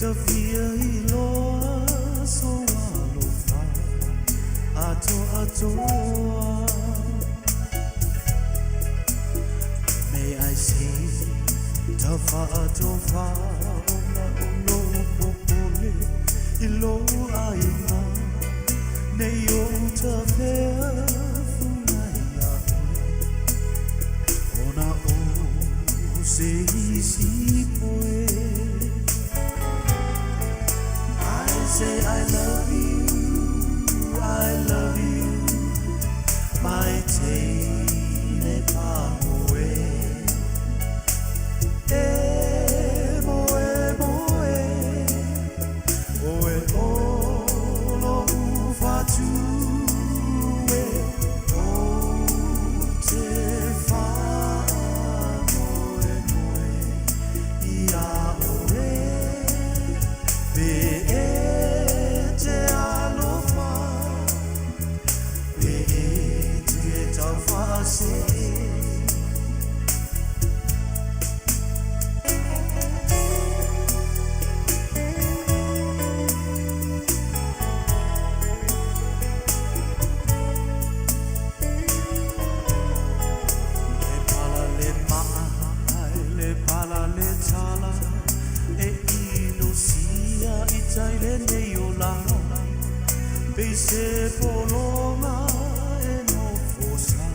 Ta fia iloa sou alofa atoatoa. May I say taufaatofa ona o lou popole i lou aiga nei ou tafeafuna iā oe ona o se isi poe. I say I love you, I love you, my teine pamoe. E moe moe, oe o lo ufatu e o te whaamoe moe ia oe. Pe e te alofa, pe e te taufaase. Le pala le maa, le pala le tala, e ino sia i tai le nei o la. Pe se polonga e no fosa,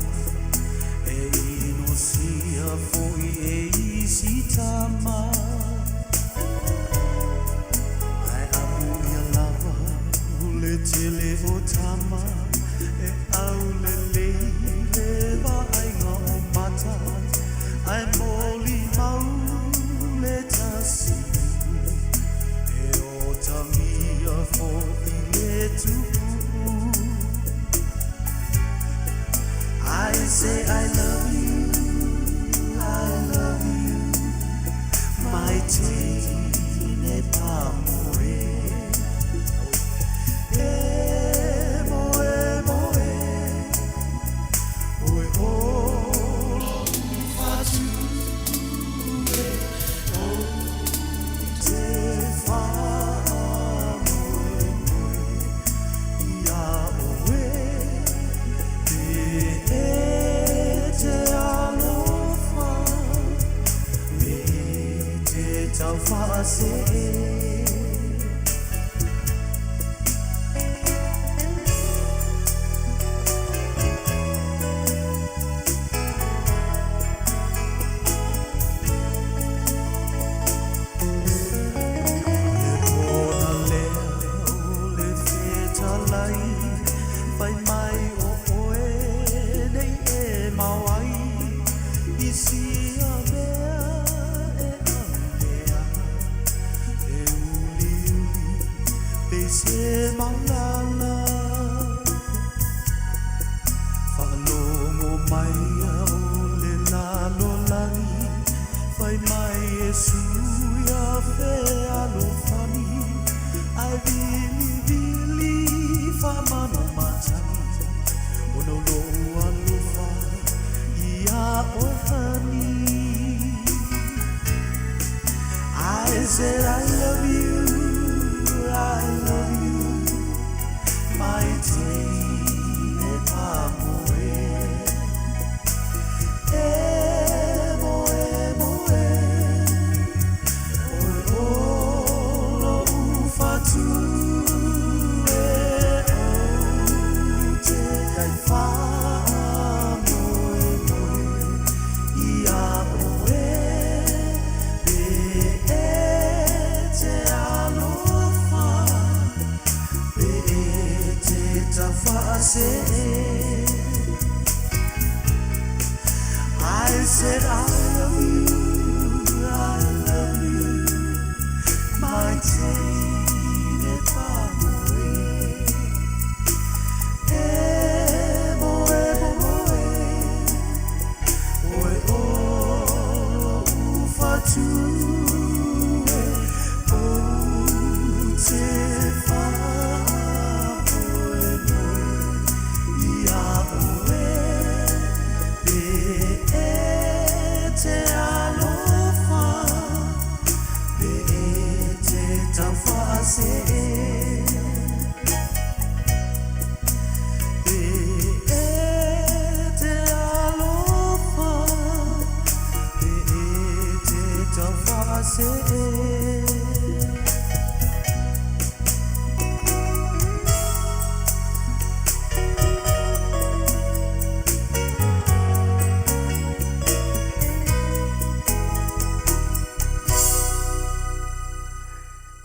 e ino sia foi e isi tama. Ai amu ia lava o le tele o tama, e au le lei le vaaiga o mata, ai moli mau le tasi e o tangia foi le tupu. I say I love you, I love you, my teine pamoe. E moe moe, oe o lo fatu e o te whaamoe moe ia oe. Pe e te alofa, pe e te taufaase. Le pona lea o le fetalai, fai mai o oe nei e mau ai, i sia mea e aulea, e uli uli pe se maulala. Whaalogo mai au le lalolagi, fai mai e sui a fe alofani, ai vili vili whamano matagi, o no lo alofa ia oe honey. I said I love you, I love you, my teine pamoe. E moe moe, oe o lo ufatu e o te kai whaamoe moe ia oe. Pe e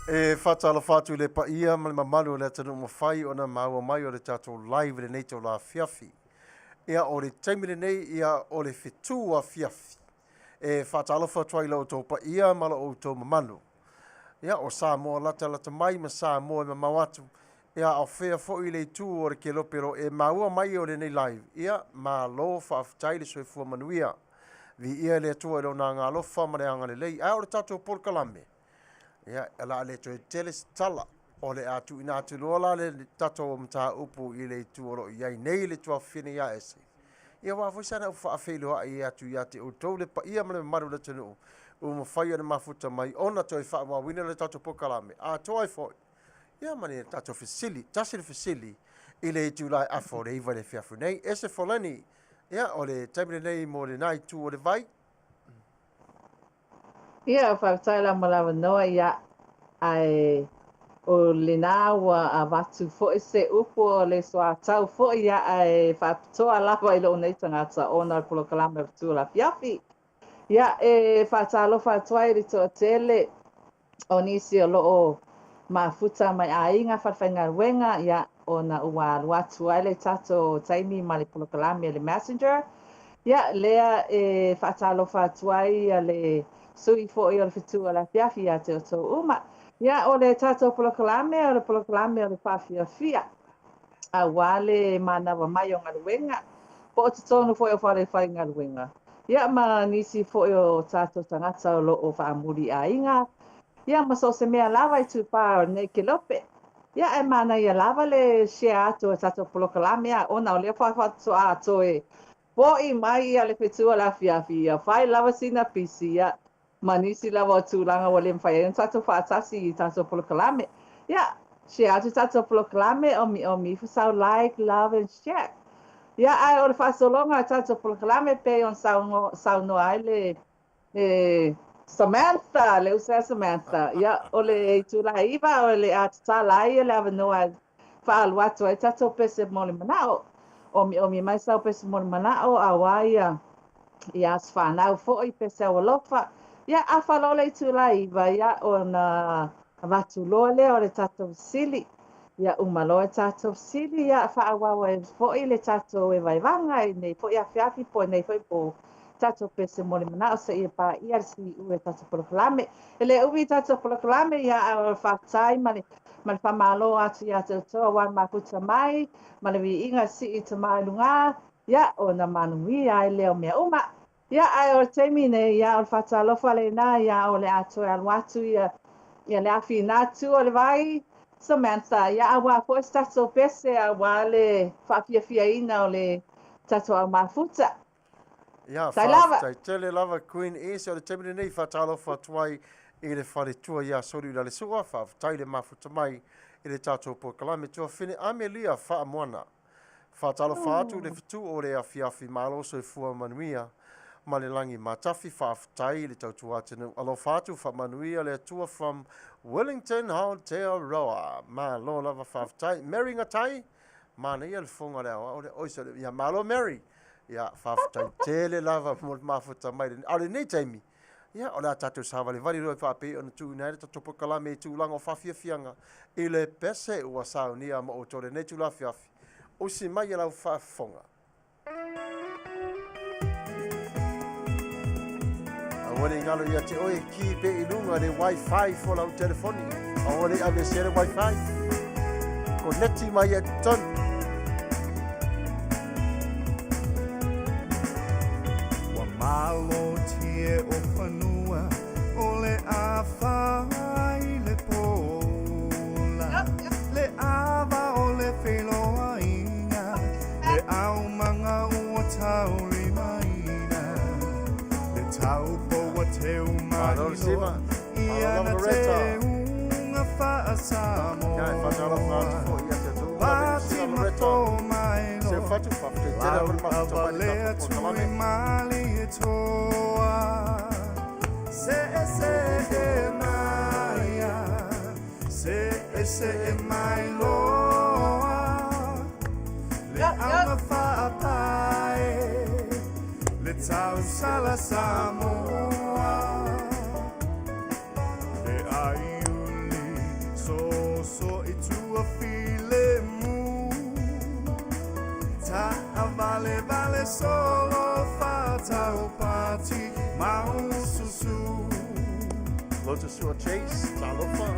E faatalofa atu i le paia ma le mamalu o le atunuu mafai ona maua mai o le tatou live i lenei itula afiafi. Ia, o le taimi lenei, ia, o le fetu afiafi. E faatalofa atu ai i lo outou paia ma lo outou mamalu. Ia, o Samoa latalata mai ma Samoa e mamao atu. Ia, a o fea foi le itu o le kelope o lo o e maua mai o lenei live. Ia, malo faafetai le soifua manuia. Viia le Atua i Lona agaalofa ma le agalelei. Ae o le tatou polokalame, ia, o le a le toe tele se tala. O le a tuuina atu loa la le tatou mataupu i le itu o lo o i ai nei le tuafafine ia Ese. Ia aua foi sana upu faafeiloai atu ia te outou le paia ma le mamalu o le atunuu ua mafai ona mafuta mai ona toe faaauauina le tatou polokalame atoa ai foi ia ma le tatou fesili, tasi le fesili i le itula e afa o le 9 i le afiafi nei. Ese Foleni, ia o le taimi lenei mo lena itu o le vai. Ia, faafetai la mo le avanoa, ia, ae o lena ua avatu foi se upu o le soatau foi, ia, ae faapitoa lava i lou nei tagata ona o le polokalame o Fetu o le Afiafi. Ia, e faatalofa atu ai i le toatele o nisi o lo o mafuta mai aiga falefaigaluega, ia, ona ua alu atu ai le tatou taimi ma le polokalame le Messenger. Ia, lea e faatalofa atu ai ia le sui foi o le Fetu o le Afiafi ia te outou uma. Ia, o le tatou polokalame, o le polokalame o le faafiafia, aua le manava mai o galuega, po o totonu foi o falefaigaluega. Ia, ma nisi foi o tatou tagata o lo o faamuli aiga, ia, ma so o se mea lava i tupā o lenei kelope. Ia, ae manaia lava le share atu o tatou polokalame, a ona o lea faatoa toe fo'i mai ia le fetu o le afiafi, ia fai lava sina pisi, ia, ma nisi lava o tulaga ua le mafai ai ona tatou faatasi i tatou polokalame. Ia, share atu tatou polokalame, omiomi ifo sau like, love and share. Ia, ae o le faasologa o tatou polokalame pei ona saunoa ai le E Samantha, le uso ia Samantha. Ia, o le itula e 9, o le a tatala ai le avanoa e faaalu atu ai tatou pese mo le manao. Omiomi mai sau pese mo le manao, auā ia ia aso fanau foi, pese aualofa. Ia, afa loa le itula e 9, ia, ona avatu loa lea o le tatou fesili. Ia, uma loa le tatou fesili, ia, faaauau ai foi le tatou evaevaga i lenei foi afiafi po o lenei foi po. Tatou pese mo le manao seia paia le siuiu e tatou polokalame. E le umi tatou polokalame, ia ae o le faafetai ma le ma le faamalo atu ia te outou aua le mafuta mai ma le viiga sii tama i luga, ia ona manuia ai lea o mea uma. Ia ae o le taimi nei, ia o le faatalofa lena, ia o le a toe alu atu ia ia le afi i atu o le vai Samantha, ia aua foi se tatou pese aua le faafiafiaina o le tatou au mafuta. Ia, faafetai tele lava Queen Ese. O le taimi lenei, faatalofa atu ai i le faletua ia Soliulalesua. Faafetai le mafuta mai i le tatou polokalame tuafafine Amelia Faamoana. Faatalofa atu i le fetu o le afiafi malo soifua manuia ma le lagi matafi. Faafetai i le tautua atunuu. Alofa atu, faamanuia le Atua from Wellington, Aotearoa. Malo lava faafetai. Mary Ngatai, manaia le fofoga o le aoao lea. Oi, sorry. Ia, malo Mary. Ia, faafetai tele lava mo le mafuta mai. A o lenei taimi, ia, o le a tatou savalivali loa e faapei ona tuuina ai le tatou polokalame i tulaga o faafiafiaga i le pese ua saunia ma outou lenei itula afiafi. Usi mai e lau faafofoga. Aua ne i galo ia te oe, ki pe i luga le wifi fo lau telefoni. Aua ne i aveesea le wifi. Koneti mai ia totonu. Ua malotie o fanua o le afa i le pola, le ava o le feiloaiga, le aumaga ua taulimaina, le taupo ua teu Malo le Sima. i Malo lava ana Loretta. teuga Ia, e faatalofa atu faa-Samoa. foi ia te outou uma lava i Pati Lucila ma Loretta. fomailoa, Seufatu, faafetai tele lava lau le mafuta mai i le avalea tatou polokalame. tui malie toa. Se see mai loa Le auga faapae Le tausala Samoa Le aiuli soso i tua filemu Taavalevale solo faataupati maususu. Lotu Sua Chase, talofa,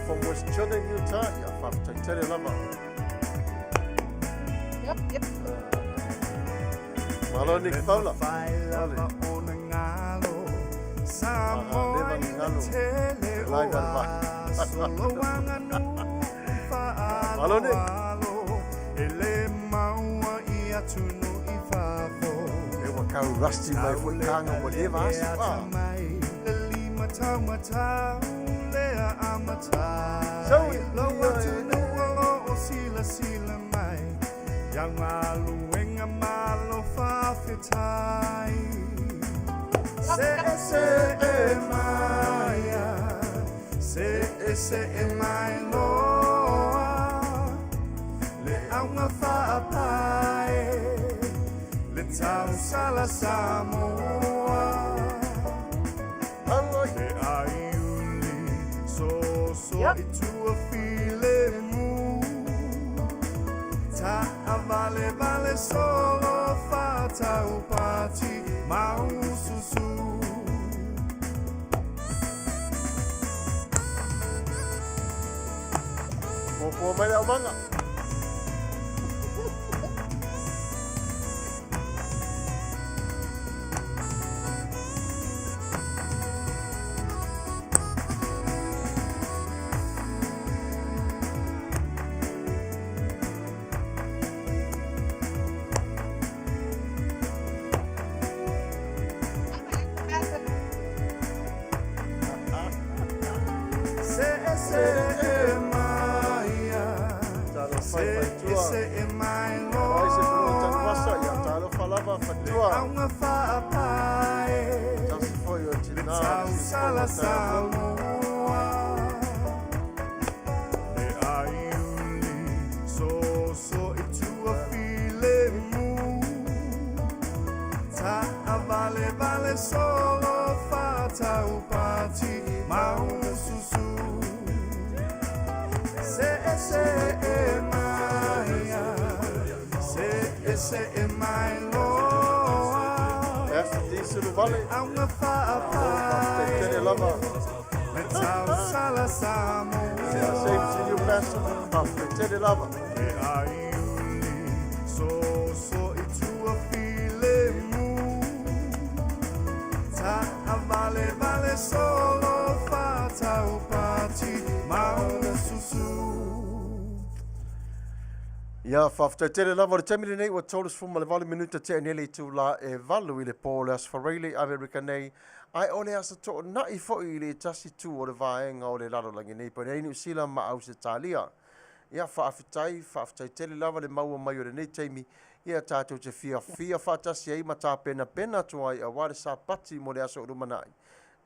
from West Jordan, Utah, ia faafetai tele lava. Malo Nick Fowler. Leva Malo Nick. E ua kau rusty mai foi kanga ua leva aso. Ah. Sau ia. Le auga faapae Le tausala Samoa Le aiuli soso i tua filemu Taavalevale solo faataupati maususu. Puapua mai le aumaga. Talofa i faletua. Ai se pulu o Tanuvasa, ia talofa lava faletua. Tasi foi o tina, le siufono taeao fou. Pastor D. Suluvale, faafetai tele lava. Ia, same to you, Pastor. Faafetai tele lava. Ia, faafetai tele lava. O le taimi lenei ua 38 minute tea nei le itula e 8 i le po o le Aso Faraile i Amerika nei, ae o le aso toonai foi i le tasi itu o le vaega o le lalolagi nei, po o Niu Sila ma Ausetalia. Ia, faafetai, faafetai tele lava le maua mai o lenei taimi, ia tatou te fiafia faatasi ai ma tapenapena atu ai aua le Sapati mo le aso o lumanai.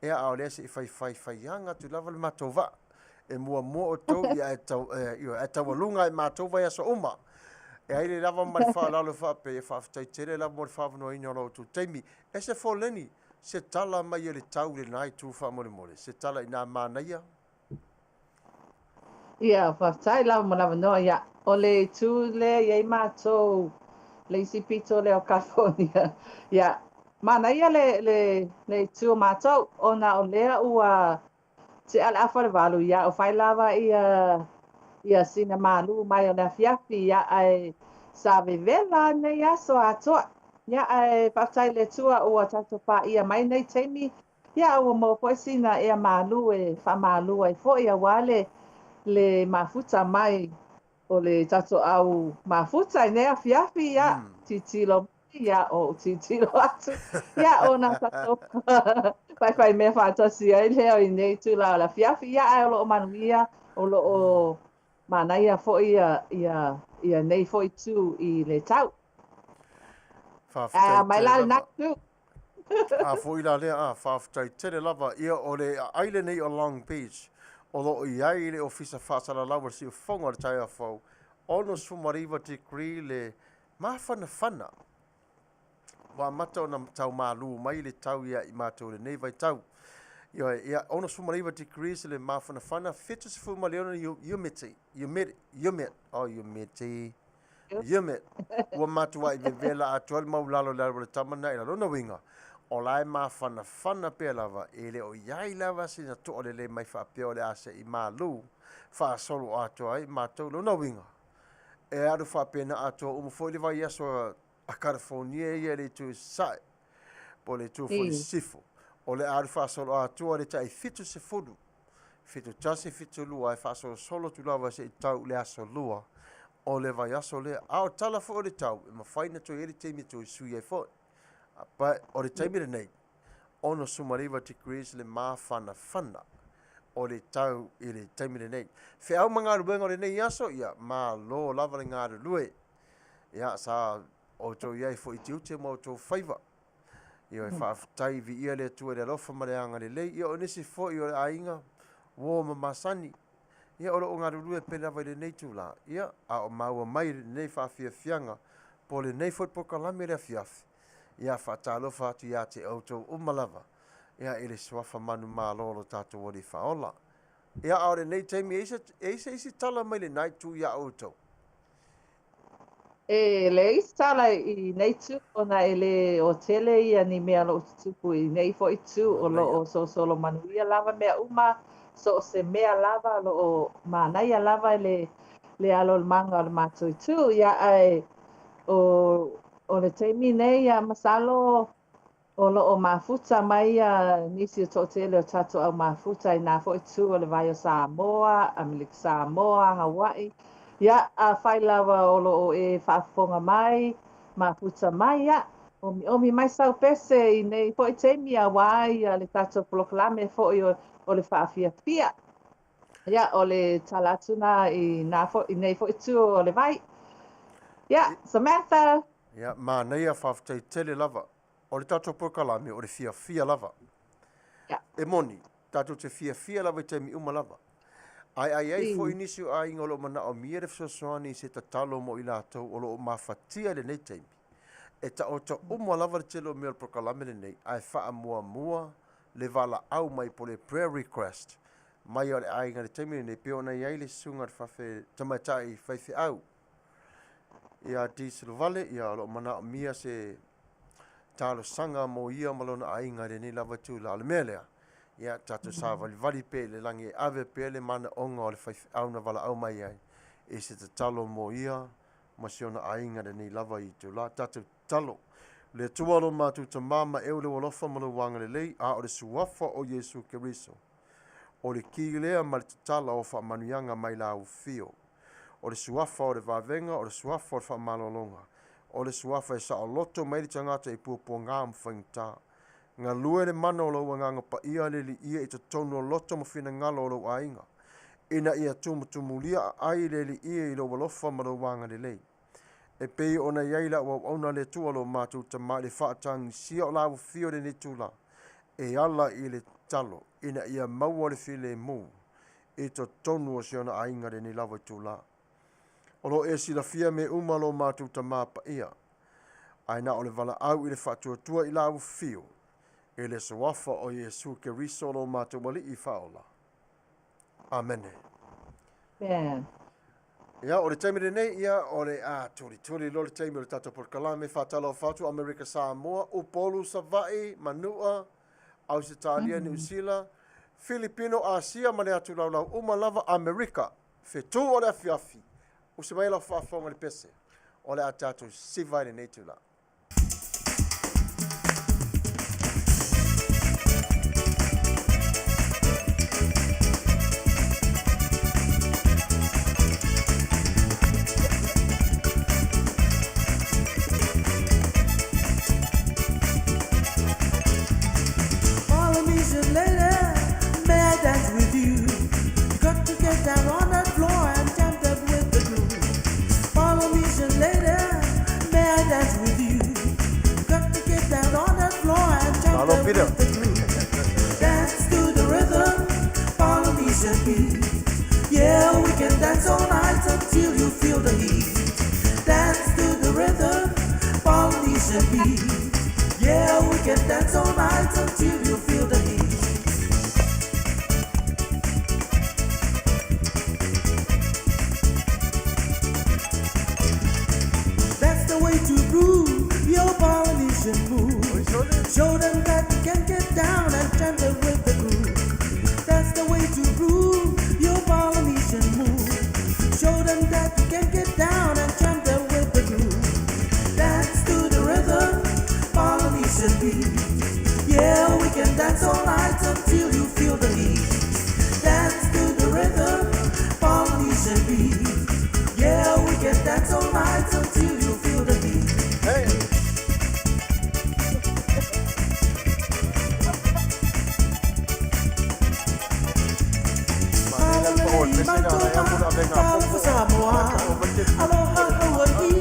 Ia, a o lea se i faifaifaiaga atu lava le matou vaa. E muamua outou, ia, ae tau, e, ae taualuga e matou vaiaso uma. E ai le lava ma le faaaloalo faapea, ia faafetai tele lava mo le faavanoaina o lo outou taimi. E se foleni, se tala mai e le tau i lena itu faamolemole, se tala inā manaia. Ia, faafetai lava mo le avanoa. Ia, o le itu lea i ai matou, le isi pito lea o California. Ia, manaia le, le, le itu o matou, ona o lea ua tea le afa o le 8, ia, o fai lava ia, ia sina malu mai o le afiafi, ia, ae sa vevela nei aso atoa. Ia, ae faafetai i le Atua ua tatou paia mai nei taimi. Ia, ua maua foi sina ea malu e faamalu ai foi aua le, le mafuta mai o le tatou au mafuta i nei afiafi, ia, tilotilo mai, ia, ou tilotilo atu, ia, ona tatou faifai mea faatasi ai lea i nei itula o le afiafi, ia, ae o lo o manuia, o lo o manaia foi ia, ia, ia nei foi itu i le tau. Faafetai Mai tele la lena lava. itu. A foi la lea, a, faafetai tele lava. Ia, o le aai lenei o Long Beach. O lo o i ai le Ofisa Faasalalau o le Siufofoga o le Taeao Fou, 69 degree le mafanafana. Ua amata ona tau malū mai le tau ia i matou i lenei vaitau. Ioe, ia, 69 degrees le mafanafana, 76 humidity, humid, humid, oh, humidity, humid. Ua matuai vevela atoa le mau lalo i lalo o le tama na i lalo. Lona uiga, o la e mafanafana pea lava, e le o i ai lava sina toa lelei mai faapea o le a se i malū faasolo atoa ai matou. Lona uiga, e alu faapena atoa uma foi le vaiaso a California ia i le itu i sasae, po o le itu foi i sisifo. O le a alu faasolo atoa le tai 70, 71, 72 e faasolosolo atu lava se i tau i le aso Lua o le vaiaso lea. A o tala foi o le tau, e mafai ona toe i ai le taimi e toe sui ai foi. But o le taimi lenei, 69 degrees le mafanafana o le tau i le taimi lenei. Feau ma galuega o lenei aso, ia malo lava le galulue. Ia, sa outou i ai foi i tiute ma outou faiva. Ia, e faafetai viia le Atua i le alofa ma le agalelei. Ia, o nisi foi o le aiga, uo ma masani. Ia, o lo o galulue pea lava i lenei itulā. Ia, a o maua mai lenei faafiafiaga, po o lenei foi polokalame i le afiafi, ia, faatalofa atu ia te outou uma lava, ia, i le suafa manumalo o lo tatou Alii Faaola. Ia, a o lenei taimi, e i ai se isi tala mai lena itu iā outou? E leai se tala i nei itu ona e le o tele ia ni mea o lo o tutupu i nei foi itu. O lo o solosolo manuia lava mea uma, so o se mea lava o lo o manaia lava le le alo o le maga o le matou itu. Ia ae o o le taimi nei ia masalo O lo o mafuta mai nisi o toatele o tatou au mafuta i nā foi itu o le vai o Samoa, Amelika Samoa, Hawaii. Ia, afai lava o lo o e faafofoga mai, mafuta mai, ia, omiomi mai sau pese i nei foi taimi auā ia le tatou polokalame foi o, o le faafiafia. Ia, o le tala atu nā i, nā foi, i nei foi itu o le vai. Ia, Samantha! Ia, manaia, faafetai tele lava. O le tatou polokalame, o le fiafia lava. E moni, tatou te fiafia lava i taimi uma lava. Ae a i ai foi nisi o aiga o lo o manaomia le fesoasoani i se tatalo mo i latou o lo o mafatia i lenei taimi, e taoto uma lava le tele o mea o le polokalame lenei, ae faamuamua le valaau mai po o le prayer request mai o le aiga i le taimi lenei, pei ona i ai le susuga i le fafe, tamaitai faifeau ia Dee Siluvale, ia o lo o manaomia se talosaga mo ia ma lona aiga i lenei lava itula. O le mea lea, ia tatou savalivali pea i le lagi e ave pea le manaoga o le faifeau na valaau mai ai i se tatalo mo ia ma si ona aiga i lenei lava itula. Tatou tatalo. Le Atua lo matou Tama ma eu lou alofa ma lou agalelei, a o le suafa o Iesu Keriso. O le ki lea ma le tatala o faamanuiaga mai lau afio. O le suafa o le vavega, o le suafa o le faamalologa, o le suafa e saoloto mai ai le tagata i puapuaga ma faigata. Galue le mana o lou Agaga Paia le Alii i totonu o loto ma finagalo o lou aiga, ina ia tumutumulia ai le Alii i lou alofa ma lou agalelei. E pei ona i ai lau auauna le Atua lo matou Tama i le faatagisia o lau afio i lenei itula, e ala i le tatalo ina ia maua le filemu i totonu o si ona aiga i lenei lava itula. O lo o e silafia mea uma lo matou Tama Paia, ae na o le valaau i le faatuatua i lau afio i le Suafa o Iesu Keriso lo matou Alii Faaola. Amene. Amen. Ia, o le taimi lenei, ia, o le a tulituli loa le taimi o le tatou polokalame faatalofa atu Amerika Samoa, Upolu, Savaii, Manua, Ausetalia, Niu Sila, Filipino, Asia ma le atu laulau uma lava Amerika. Fetu o le afiafi, usi mai lau faafofoga i le pese, o le a tatou siva i lenei itula. Polynesian lady, may I dance with you? You got to get down on that floor and jump up with the groove. Polynesian lady, may I dance with you? Polynesian move. Show them that you can get down and jam it with the groove. That's the way to prove your Polynesian move. Show them that you can get down and jam it with the groove. Dance to the rhythm, Polynesian beat. Yeah, we can dance all night until you feel the heat. Dance to the rhythm, Polynesian beat. Yeah, we can dance all night until you feel the heat. Hey! Manaia le pao o le pese lea na ia mo le avega a Talofa popo. Samoa, Ia ka o mai te aloha Hawaii,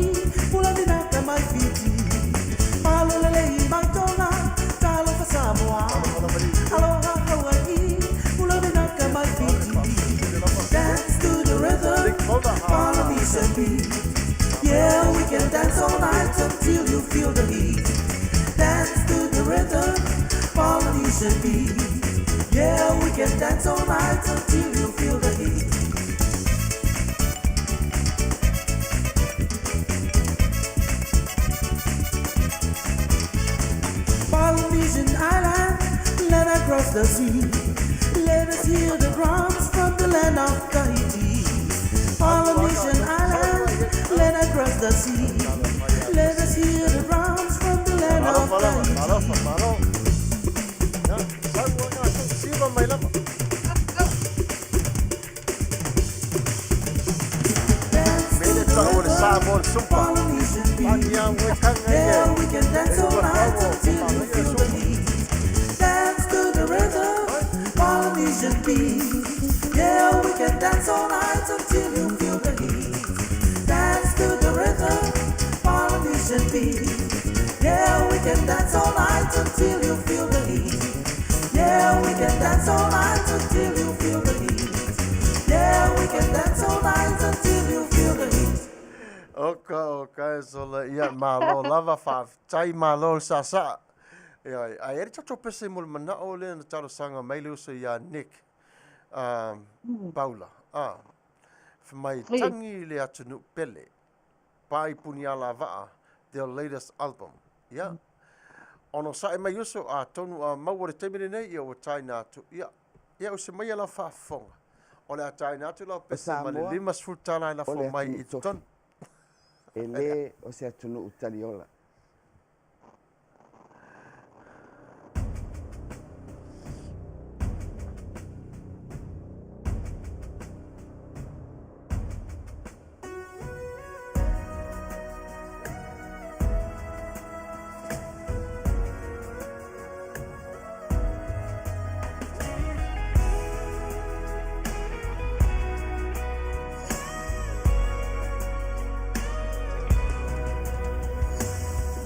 pula vinaka mai Fiji. Malolelei mai Tonga, talofa Samoa, aloha Hawaii, pula vinaka mai Fiji. Dance to the rhythm, Polynesian beat. Yeah, we can dance all night until you feel the heat. Dance to the rhythm, Polynesian beat. Yeah, we can dance all night until you feel the heat. Polynesian island, land across the sea. Let us hear the drums from the land of Tahiti. Polynesian island, land across the sea. Let us hear the drums from the land of Alofa lava, Tahiti. alofa, malo. Ia, sau ona, siva mai lava. Dance Me to le the tau o le rhythm, Samoa le sumpa. Polynesian Paki beat. ia moe kanga ia. Yeah, we can E dance all lua night fau o until you pamaia feel the sumpa. heat. Dance to the rhythm, Polynesian beat. Yeah, we can dance all night until you feel the heat. Dance to the rhythm, Polynesian beat. Yeah, we can dance all night until you feel the heat. Yeah, we can dance all night until you feel the heat. Yeah, we can dance all night until you feel the heat. Oka, oka, e sola, ia, malo lava, faafetai malo le saasaa. Ia, ae i ai le tatou pese mo le manao lea na talosaga mai le uso ia Nick, um, Paula, a, fai mai, Ī. tangi le atunuu pele, by Punialavaa, their latest album. Ia, onosaʻi mai uso, atonu a maua le taimi lenei, ia ua taina atu, ia, ia usa maia lau faafofoga. O le a taina atu lau O pese ma le Samoa, 50 tala e o lafo le mai atunuu i tofi, totonu. e lē o se atunuu taliola.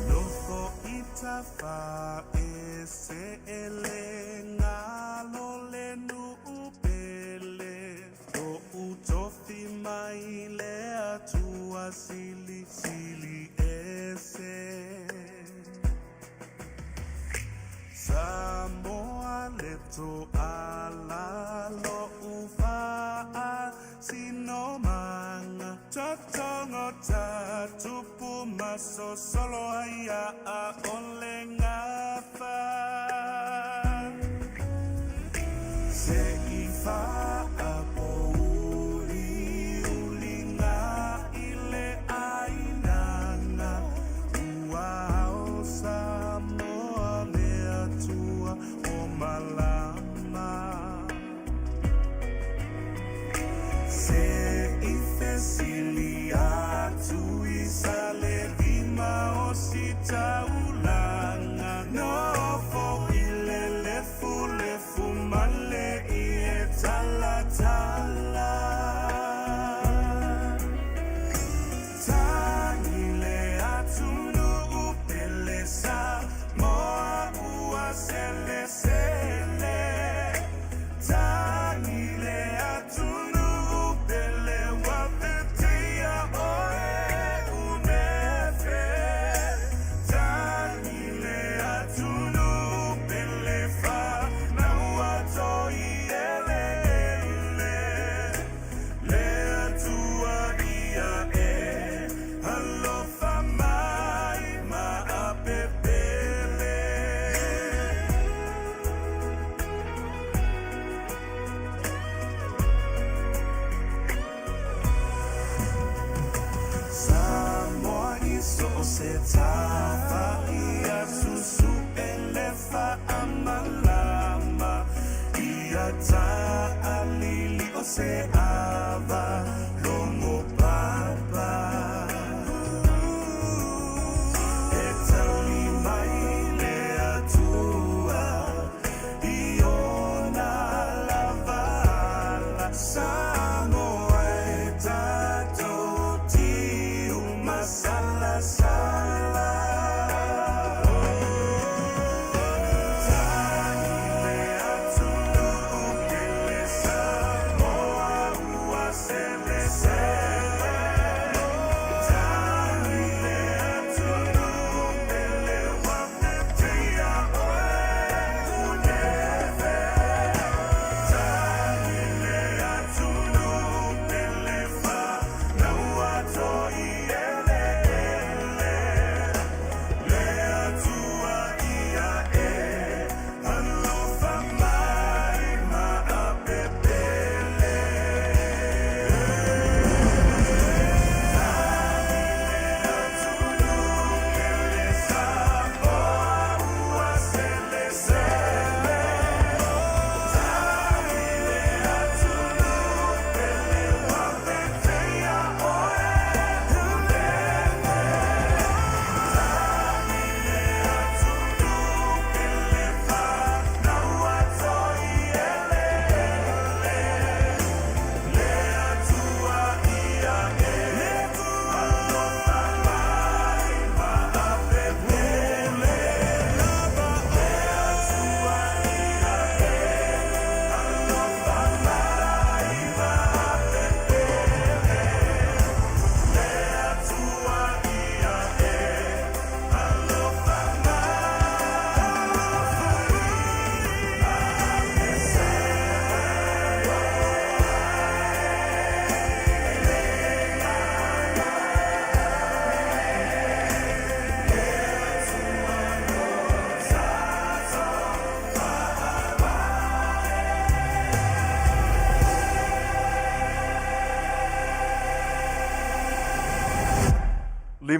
Nofo i tafa e se ele ngalo le nuu pele Lo'u tofi mai le Atua silisili ese Samoa le toala lo'u faasinomaga Totogo tatupu masosolo ai a'a o le gafa Se i faapouliuliga i le ainaga Ua ao Samoa le Atua o malama Se i fesili atu i Salelima o Sitaulaga Nofo i le lefulefu ma le ie talatala Tagi le atunuu pele Samoa ua selesele Tagi le atunuu pele ua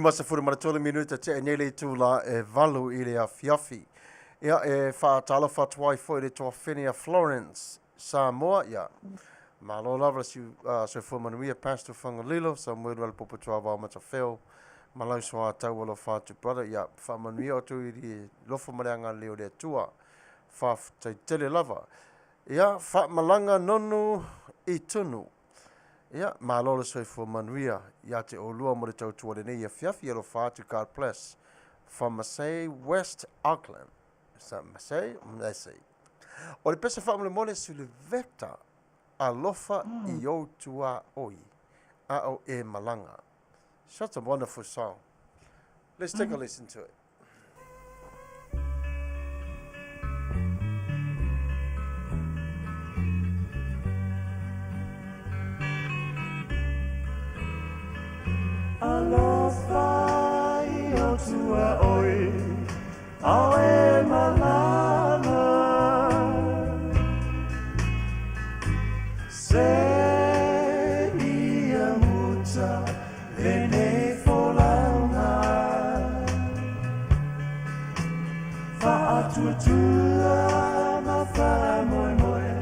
53 minute tea nei le itula e valu i le afiafi. Ia, e faatalofa atu ai foi i le tuafafine a Florence Samoa, ia, malo lava le soifua manuia Pastor Fagalilo, Samuelu Alepopo Tuavao Matafeo, ma lau soatau alofa atu brother, ia, faamanuia outou i le alofa ma le agalelei o le Atua. Faafetai tele lava. Ia, faamalaga nonu i tunu. Ia, malo le soifua manuia ia te oulua mo le tautua lenei afiafi, alofa atu God bless. From Marseille, West Auckland. Is that Marseille? Marseille. O le pese faamolemole Suliveta alofa i ou tuaoi a o e malaga. Such a wonderful song. Let's take a listen to it. Alofa i ou tuaoi, a o e malaga. Se ia muta lenei folauga. Faatuatua ma faamoemoe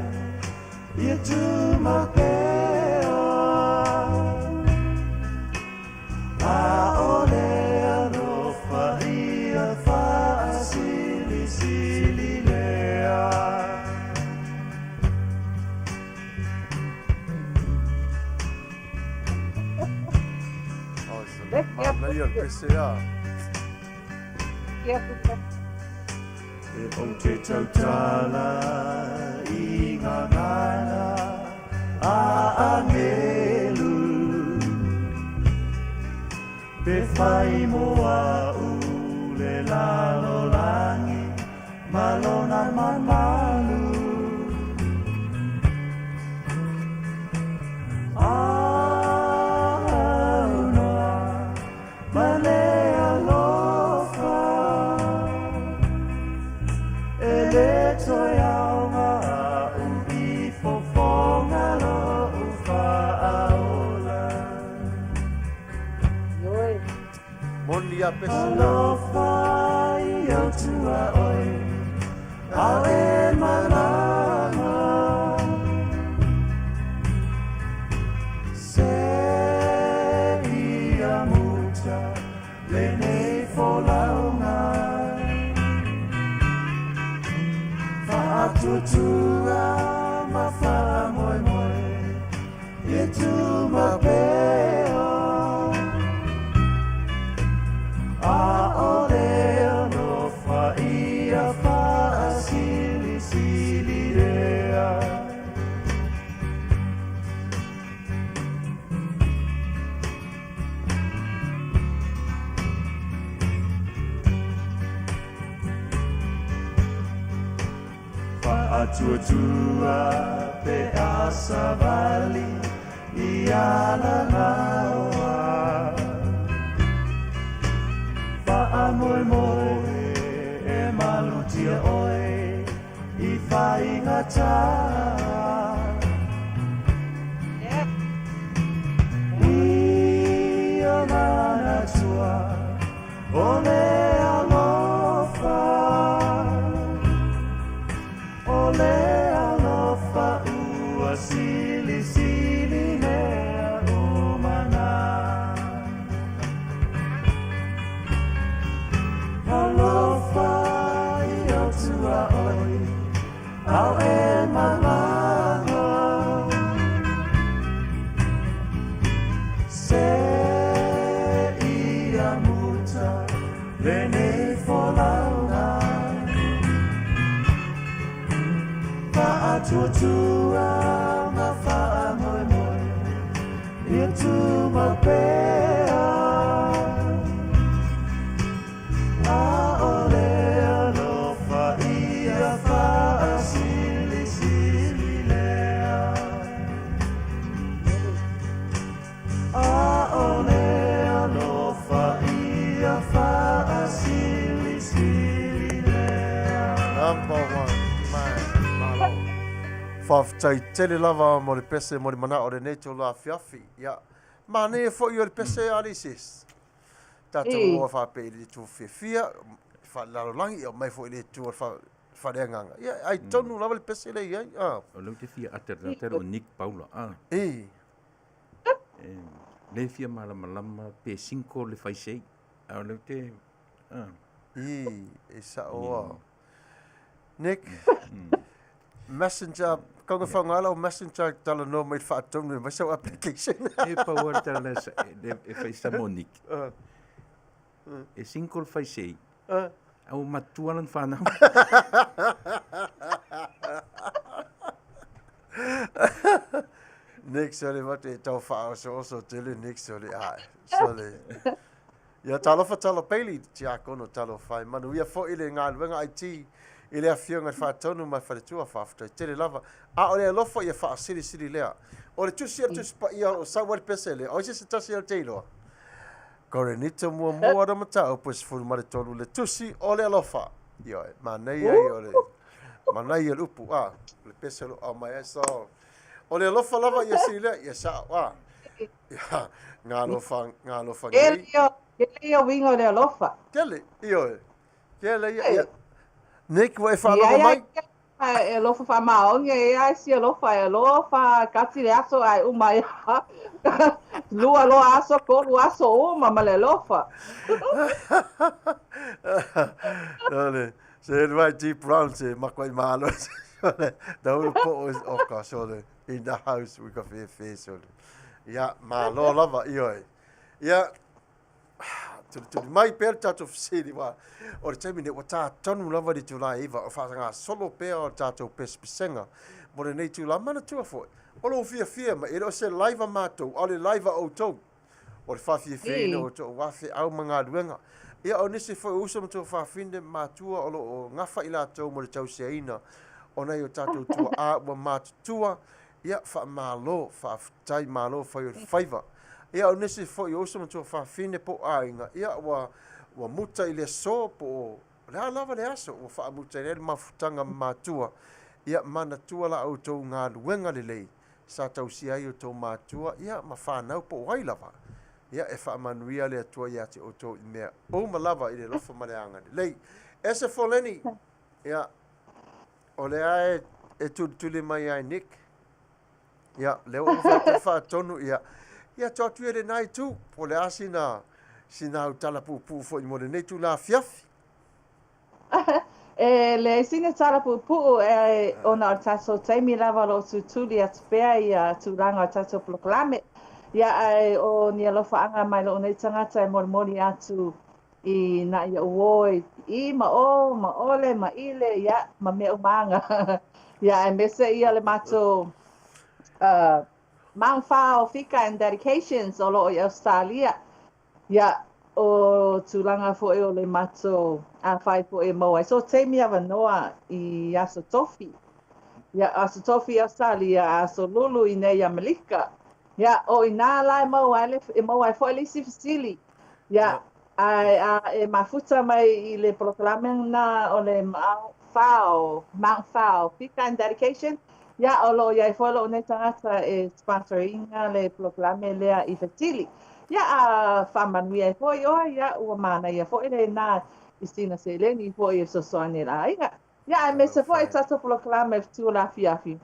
ia tumau pea. ʻAʻole alofa ia faasilisili lea. Oh, it's a manaia o le pese a. E ou te tautala i ngā gagana a angelu Pe whai mo a'u le lalolagi ma lona mamalu Aunoa ma le alofa E le toe aoga a'u i fofoga lo'u faaola. Ioe. Moni a pese na. Alofa i ou tuaoi, a o e malaga. Faatuatua pe a savali i Alagaoa. Faamoemoe e malutia oe i faigata. Ia manatua o le alofa, o le alofa ua silisili mea uma na. Alofa i Atua oe, ao e malaga. Se ia muta lenei folauga. Faatuatua ma faamoemoe, ia tumau pea. A o le alofa ia faasilisili lea. A o le alofa ia faasilisili lea. Number one, man, malo. Faafetai tele lava mo le pese mo le manao o lenei itula afiafi. Ia, manaia foi o le pese a alii sis. Tatou o faapea i le itu fiafia, faalelalolagi, ia mai foi i le itu o le faaleagaga. Ia, ai tonu lava le pese lea i ai. Ah. O lea ou te fia ata i le tagata lea o Nick Paula. Ah. E. E le fia malamalama pe single le faisei. A o lea ou te... Ah. E, e sao a. Nick, Messenger, kau nga whaunga lau Messenger talanoa mai le faatonu e mai sau application. E pau lava le tala lea e fai sa mo Nick. E single le faisei. A ua matua lana fanau. Nick, sole mate e tau whaoso tele Nick, sole ai, sole. Ia talofa talo Bailey, tiakono talofa e manuia foi le galuega IT i le afioga i le Faatonu ma le Faletua, faafetai tele lava. A o le alofa ia faasilisili lea. O le tusi a le Tusi Paia o lo o sau ai le pese lea, o ai se se tasi o te iloa? Korinito muamua na mataupu e 13 le tusi o le alofa. Ioe, manaia ia o le, manaia le upu, a, le pese o lo o aumai ai. So, o le alofa lava ia sili lea, ia sao, a. Ia, ngā alofa, ngā alofa nei. Tele ia uiga o le alofa. Tele, ioe. Tele ia, ia. Nick, ua e faalogo mai? E alofa faamaoni e ai si alofa e alofa kati le aso ai uma ia. Lua loa aso, tolu aso uma ma le alofa. Sole, se mai G Brown se makuai malo. Sole, daulu po o ka sole in the house we ka fefe sole. Ia, malo lava, ioe. Ia, tulituli mai pea le tatou fesili, wa, o le taimi nei, ua tā tonu lava le itula e 9, o faagasolo pea o le tatou pesepesega mo lenei itula. Manatua foi, o lou fiafia mai, e le o se live a matou, a o le live a outou. O le faafiafiaina o outou aua feau ma galuega. Ia, o nisi foi o uso ma tuafafine ma matua o lo o gafa i latou mo le tausiaina o nai o tatou tuaa ua matutua. Ia, faamalo, faafetai, malo fai o le faiva. Ia, o nisi foi o uso ma tuafafine po o aiga, ia, ua, ua muta i le aso po o le a lava le aso ua faamutaina ai le mafutaga ma matua. Ia, manatua la outou galuega lelei sa tausia ai outou matua, ia, ma fanau po o ai lava. Ia, e faamanuia le Atua ia te outou i mea uma lava i le alofa ma le agalelei. Ese Foleni, ia, O lea e tulituli mai ai Nick. Ia, lea ua uma toe faatonu, ia. Ia, tuu atu ia i lena itu, po o le a sina, sina au tala puupuu foi mo lenei itula afiafi. E leai sina tala puupuu, e, ona o le tatou taimi lava o lo o tutuli atu pea ia tulaga o le tatou polokalame. Ia, ae o ni alofaaga mai lou nei tagata e molimoli atu I na ia uo i ma o ma ole ma ile ia ma mea uma aga. Ia aemaise ia le matou Mount Whao Fika and Dedications o lo o i Ausetalia. Ia o tulaga foi o le matou afai foi e maua ai so taimi avanoa i aso tofi. Ia, Aso Tofi i Ausetalia, a Aso Lulu i inei i Amelika. Ia, o i inā la e maua ai le, e maua ai foi le isi fesili. Ia, ae a e mafuta mai i le polokalame lena o le Mount Whao, Mount Whao, Fika and Dedication, ia, o lo o i ai foi lou nei tagata e sponsor ina le polokalame lea i fesili. Ia, a faamanuia ai foi oe, ia, ua manaia foi lena i sina seleni foi e fesoasoani i le aiga. Ia, aemaise foi tatou polokalame fetu o le afiafi.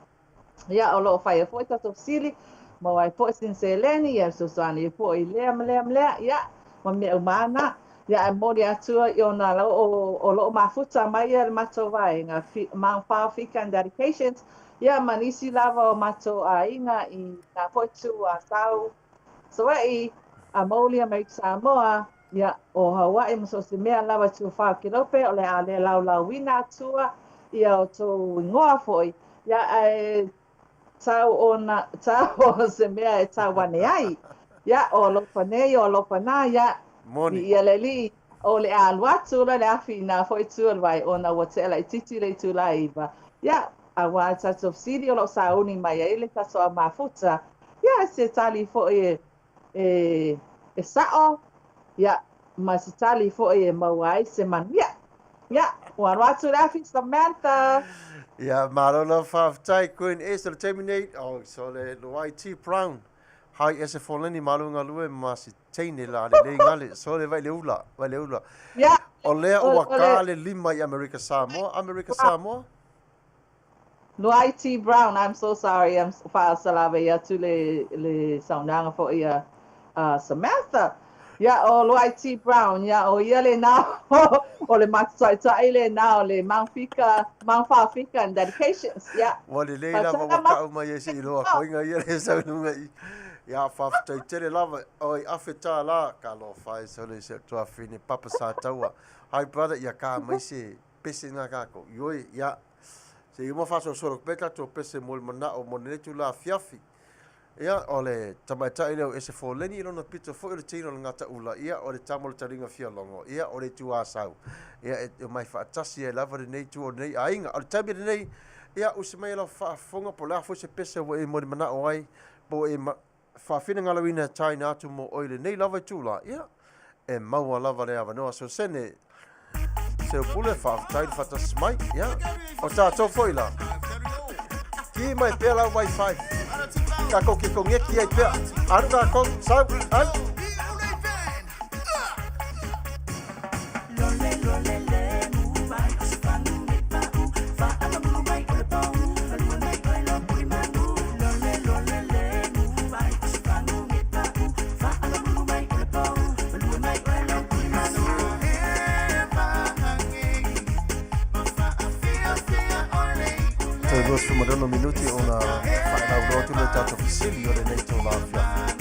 Ia, o lo o faia foi tatou fesili, maua ai foi sina seleni, ia, e fesoasoani ai foi i lea ma lea ma lea, ia, ma mea uma lava na. Ia, ae momoli atu i ona lau o lo o mafuta mai ia le matou vaega, Mount Whao Fika and Dedications, ia, ma nisi lava o matou aiga i nā foi itu a Sau, Savaii, a Mauli Amerika Samoa, ia, o Hauaʻi ma so o se mea lava i tua o Kelope, o le a le laulauina atua ia outou igoa foi, ia, ae tau ona, tau o se mea e tau ane ai, ia, o alofa nei, o alofa nā, ia, Moni. Viia le Alii, o le a alu atu la le afi i nā foi itu o le vai, ona ua tea laitiiti le itula e 9, ia, auā tatou fesili o lo o sauni mai ai le tatou au mafuta, ia, se tali foi e, e, e sa'o, ia, ma se tali foi e maua ai se manuia. Ia, ua alu atu le afi, Samantha! Ia, malo lava faafetai Queen S o le taimi nei, oh, so le Luai T Brown, hai ese foleni malo galue ma si teine la le lei gale, so le vai le ula, vai le ula. Ia, O lea o, ua o ka le, le lima i Amerika Samoa, Amerika Samoa? Luai T Brown, I'm so sorry, I'm faasalave atu le le saunoaga foi a a Samantha. Ia, o Luai T Brown, ia, o ia lenā o le matou taitai lenā o le Mount Fika, Mount Whao Fika and Dedications. Ia, Ua lelei lava faataga ua ma kau mai ai se iloa koiga ia le saunoaga i ia faafetai tele lava oi afe tālā ka alofa e sole se tuafine papa sa taua hi brother ia ka mai se pese na kākou ioe ia se i uma faasolosolo atu pea tatou pese mo le manao mo lenei itula afiafi. Ia, o le tamaitai lea o Ese Foleni i lona pito foi o le teina o le Gataula, ia, o le tama o le taliga fialogo, ia, o le itu Asau, ia, e omai faatasi ai lava lenei itu o lenei aiga. O le taimi lenei, ia, usi mai e lau faafofoga po o le a foi se pese ua e molimanaʻo ai, po ua e faafinagaloina e taina atu mo oe i lenei lava itula, ia, e maua lava le avanoa. Sosene, Seupule, faafetai le faatasi mai. Ia, o tātou foi la. Ki mai pea lau wifi. Kākou ke kongeki ai pea. Alu kākou, sau, alu. Toe 26 minuti ona faelauloa atu lea i tatou fesili o lenei itula afiafi.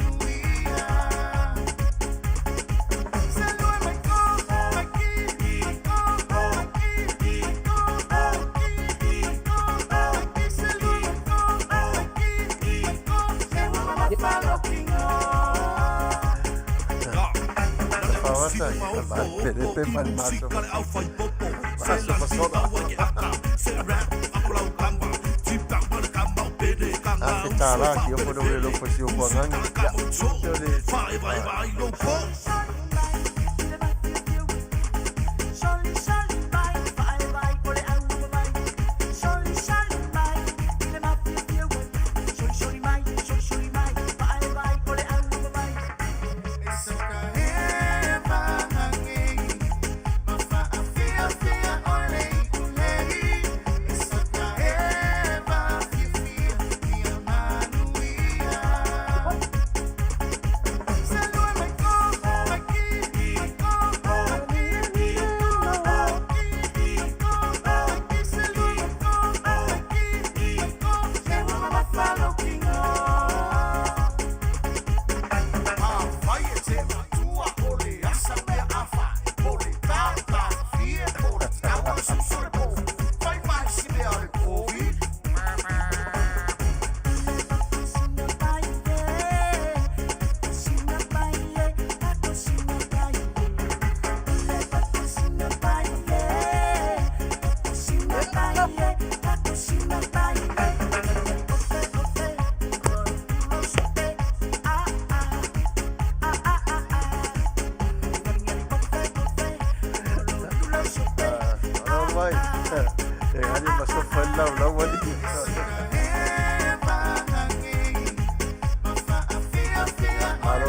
Afe tālā ki opo no le lofo si opo angangi. Ia, so le...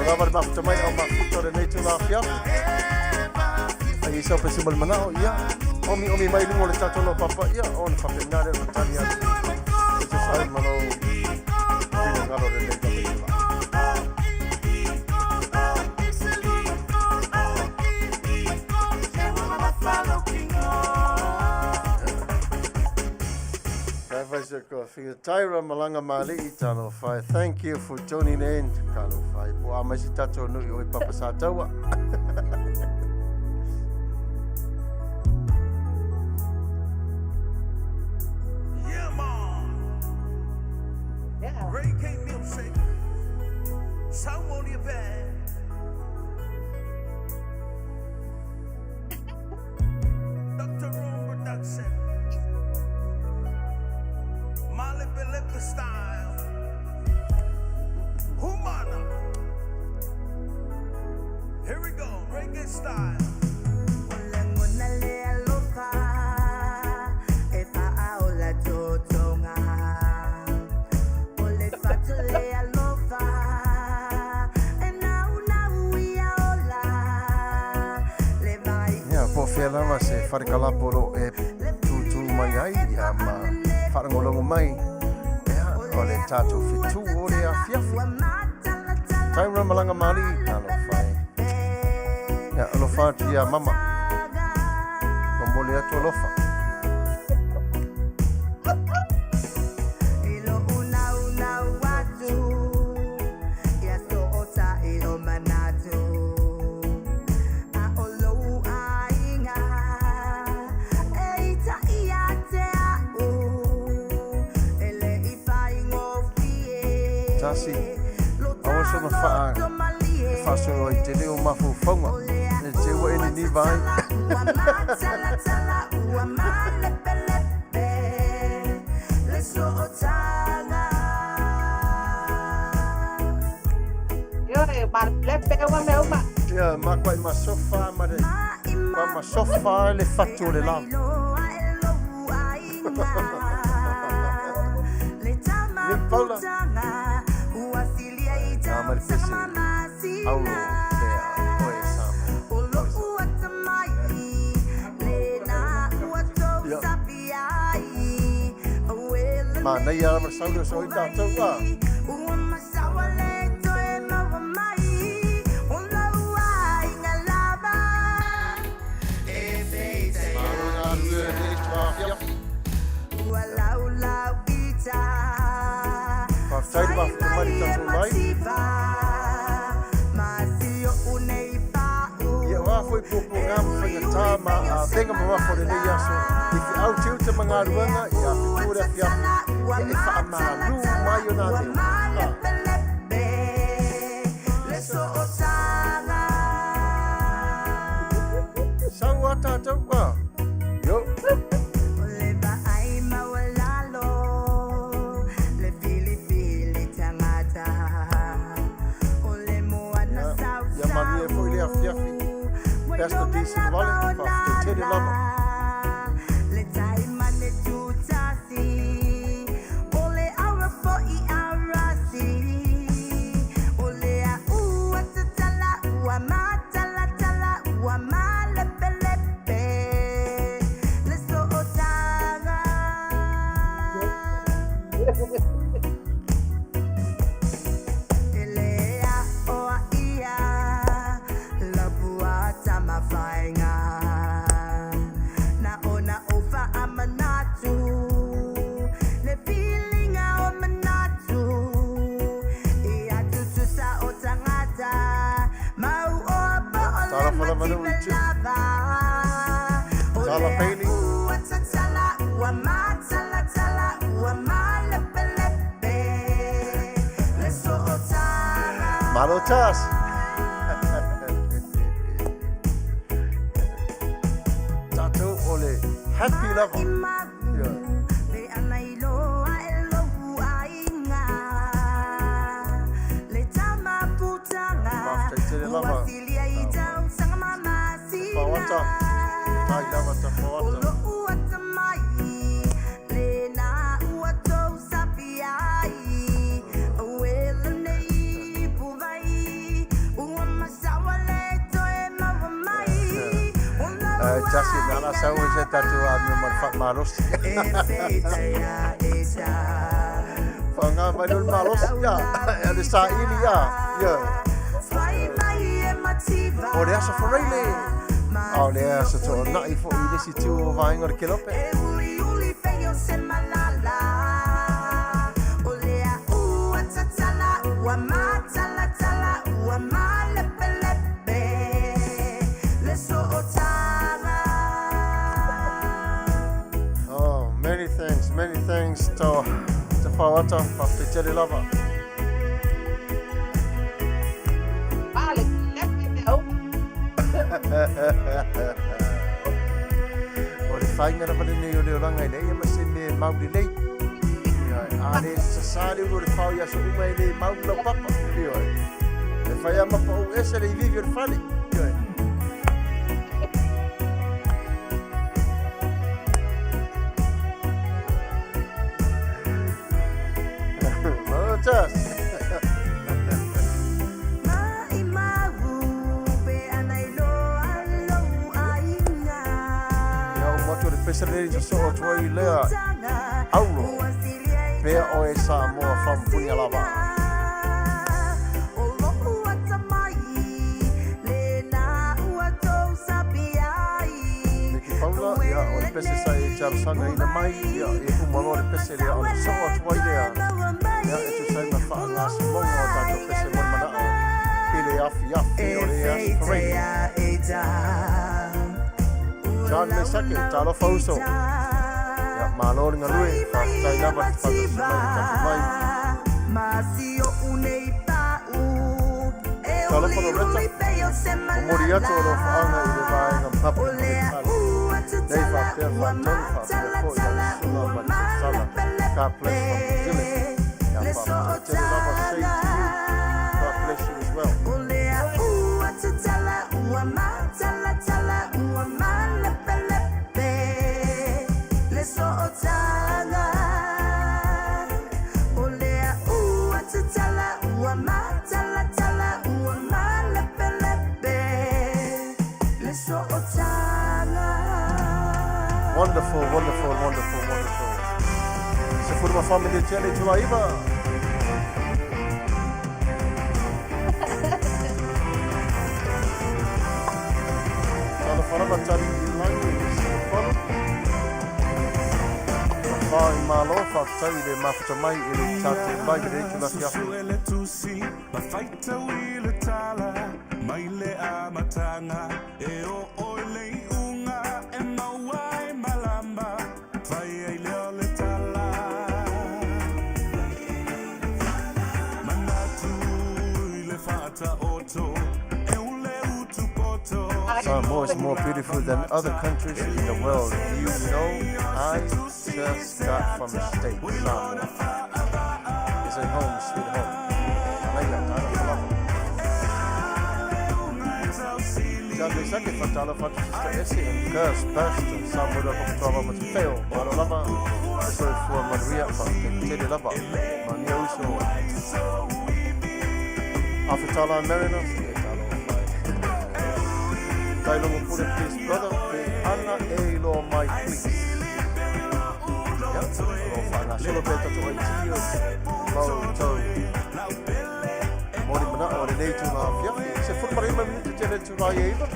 lava le mafuta mai au mafuta o lenei itula afiafi. A i ai sau pese ma le manao, ia, omiomi mai i luga o le tatou laupapa, ia, ona faapena lea ona tali atu e tusa ai ma lou finagalo i lenei lava itula. Tyra Malanga Mali'i, talofa e. Thank you for tuning in. Talofa e. Po a mai se tatou nui oi Papa Sataua. Yeah, man. Yeah. Reggae music. Saumolia Band. Dr. Room Production. Malepe style. Humana. Here we go, reggae style. Ia, po o fea lava se fale kalapo o lo o e tūtū mai ai, ia, ma faalogologo mai, ia, o le tatou fetu o le afiafi. Tyra Malanga Mali'i, talofa e. Ia, alofa atu iā mama. Momoli atu alofa. Tasi, aua sona faa e faasolo ai te leo mafaufauga e te ua e niniva ai. Ioe, malepe uma mea uma. Ia, makuai masofa ma le ma masofa le fatu o le la. Nick Paula. A ma le pese aulo lea oe Samoa. Ia. Manaia lava le sauni o so ai tatou a. Malo i galulue lenei itula afiafi. Faafetai le mafuta mai i le tatou live. Ia, o a foi puapuaga ma faigata ma avega mamafa o lenei aso i feau tiute ma galuega, ia fetu le afiafi, ia e faamalu mai ona leo. A. Sau a tatou, a. Yo. Ia, ia manuia foi le afiafi. Pastor D. Sinivale, faafetai tele lava. Talofa lava lou itu. Tala Bailey. Malo tas. Tatou o le happy lava. Yeah. Faafetai tele lava. Tafaoata. Tai lava tafaoata. Ia, e tasi, na la sau e se tatou amio ma le faamalosi. Faaaoga mai loa le malosi, ia, ia le saili, ia, ia. O le aso Faraile, a o le aso Toonai foi i le isi itu o vaega o le Kelope. Oh, many thanks, many thanks to Te Whawata, whawhai tele lava. O le whainga lava lenei o le olaga e leai ma se mea e mau lelei. Ioe, a le sasā le ulu o le fao i aso uma e le mau lau papa. Ioe, e fai lava ma pau ese le ivivi o le fale. Ioe. Malo Chas. Ia uma atu o le pese lenei sosoo atu ai lea Auro pea oe Samoa from Punialava. Niki Paula, ia o le pese sa e talosagaina mai, ia e uma loa le pese lea ona sosoo atu ai lea. Ia e tusa ai ma faagasologa o tatou pese mo le manao i le afiafi o le Aso Faraile. John Mesake, talofa uso. Ia, malo le galue, faafetai lava le faatasi mai i le tatou mai. Talofa Loretta, momoli atu o lou faaaoga i le vaega mapu o le fale. Nei faapea faatonu faapea foi lau susuga ma le toesala. God bless from New Zealand. Ia faafetai tele lava same to you. God bless you as well. Wonderful, wonderful, wonderful, wonderful. 14 minute le itula iva. Talofa lava tali i langi i Singapore. Wha i malo, whakatau i le mafuta mai i le tātou mai i le itula fiafi. Samoa is more beautiful than other countries in the world. You know, I just got from the States. Samoa is a home, sweet home. Laila, talofa lava. Charlie Sake, fatalofa atu Sister Ese and Girls Pastor Samoa Lua Pakutuava ma te Feo. Malo lava, le soifua manuia, faafetai tele lava. Manuia uso. Afetala Mariners, e talofa e. Tailogo Pule, please brother, pe ana e iloa mai please. Ia, o lo o faagasolo pea tatou IT o lau tau moni manao o lenei itula afiafi. 15 minute tele le itula e 9.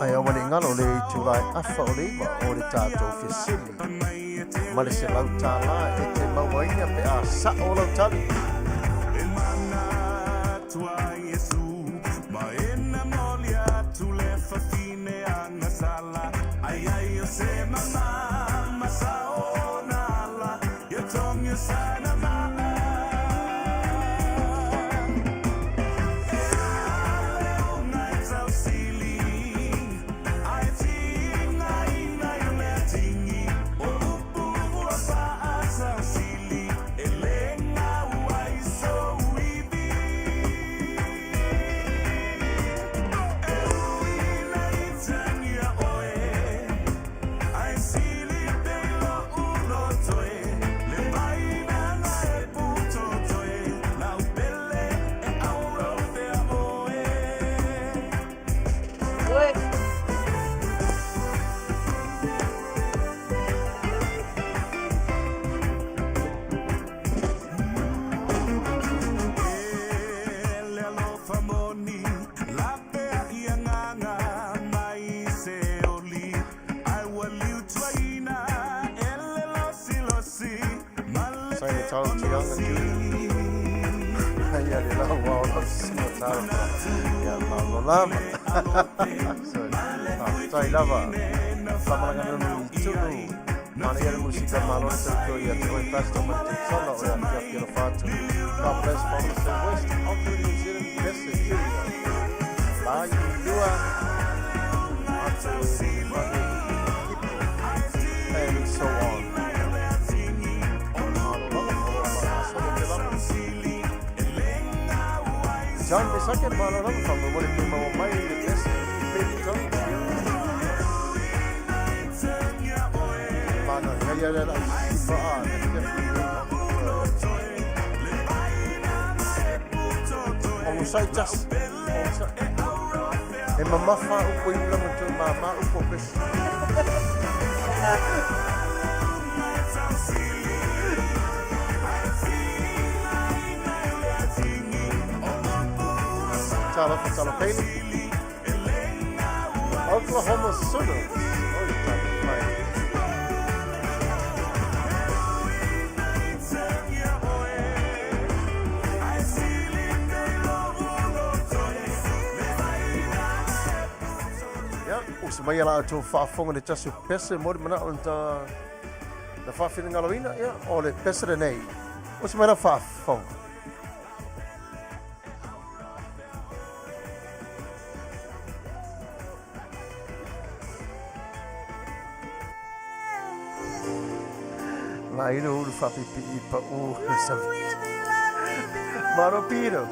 Ai aua ne i ngalo le itula e afa o le iwa o le tatou fesili ma le $100 e te mauaina pe a sa'o lau tali. Faafetai le tau Tianga Junior. Ia le lau wao lau sisiga talofa. Ia malo lava. So, faafetai lava. Faamalagana nui i tunu. Manaia le musika malo le tautua ia te oe Pastor ma le Tutola o le afiafi alofa atu. God bless from the West Auckland New Zealand Pese Junior. Lai lua atu whare kipo and so on. Malo lava, o lo whakasolo te lava. John Mesake, malo lava, whamomole pe maua mai le pese, baby John. Mana, hei ia le au sipa a, na te whiu Ongosai tasi. Ongosai. E mamafa upu i ula ma tō māmā upu o pese. Talofa, talofa. Oklahoma Sooners. Oi, talofa e. Ia, usa mai a la outou faafofoga i le tasi o pese mo le manao na na faafinagaloina, ia, o le pese lenei. Usa mai lau faafofoga. Lai le ulu faapipii pau le saviti. Malo Peter.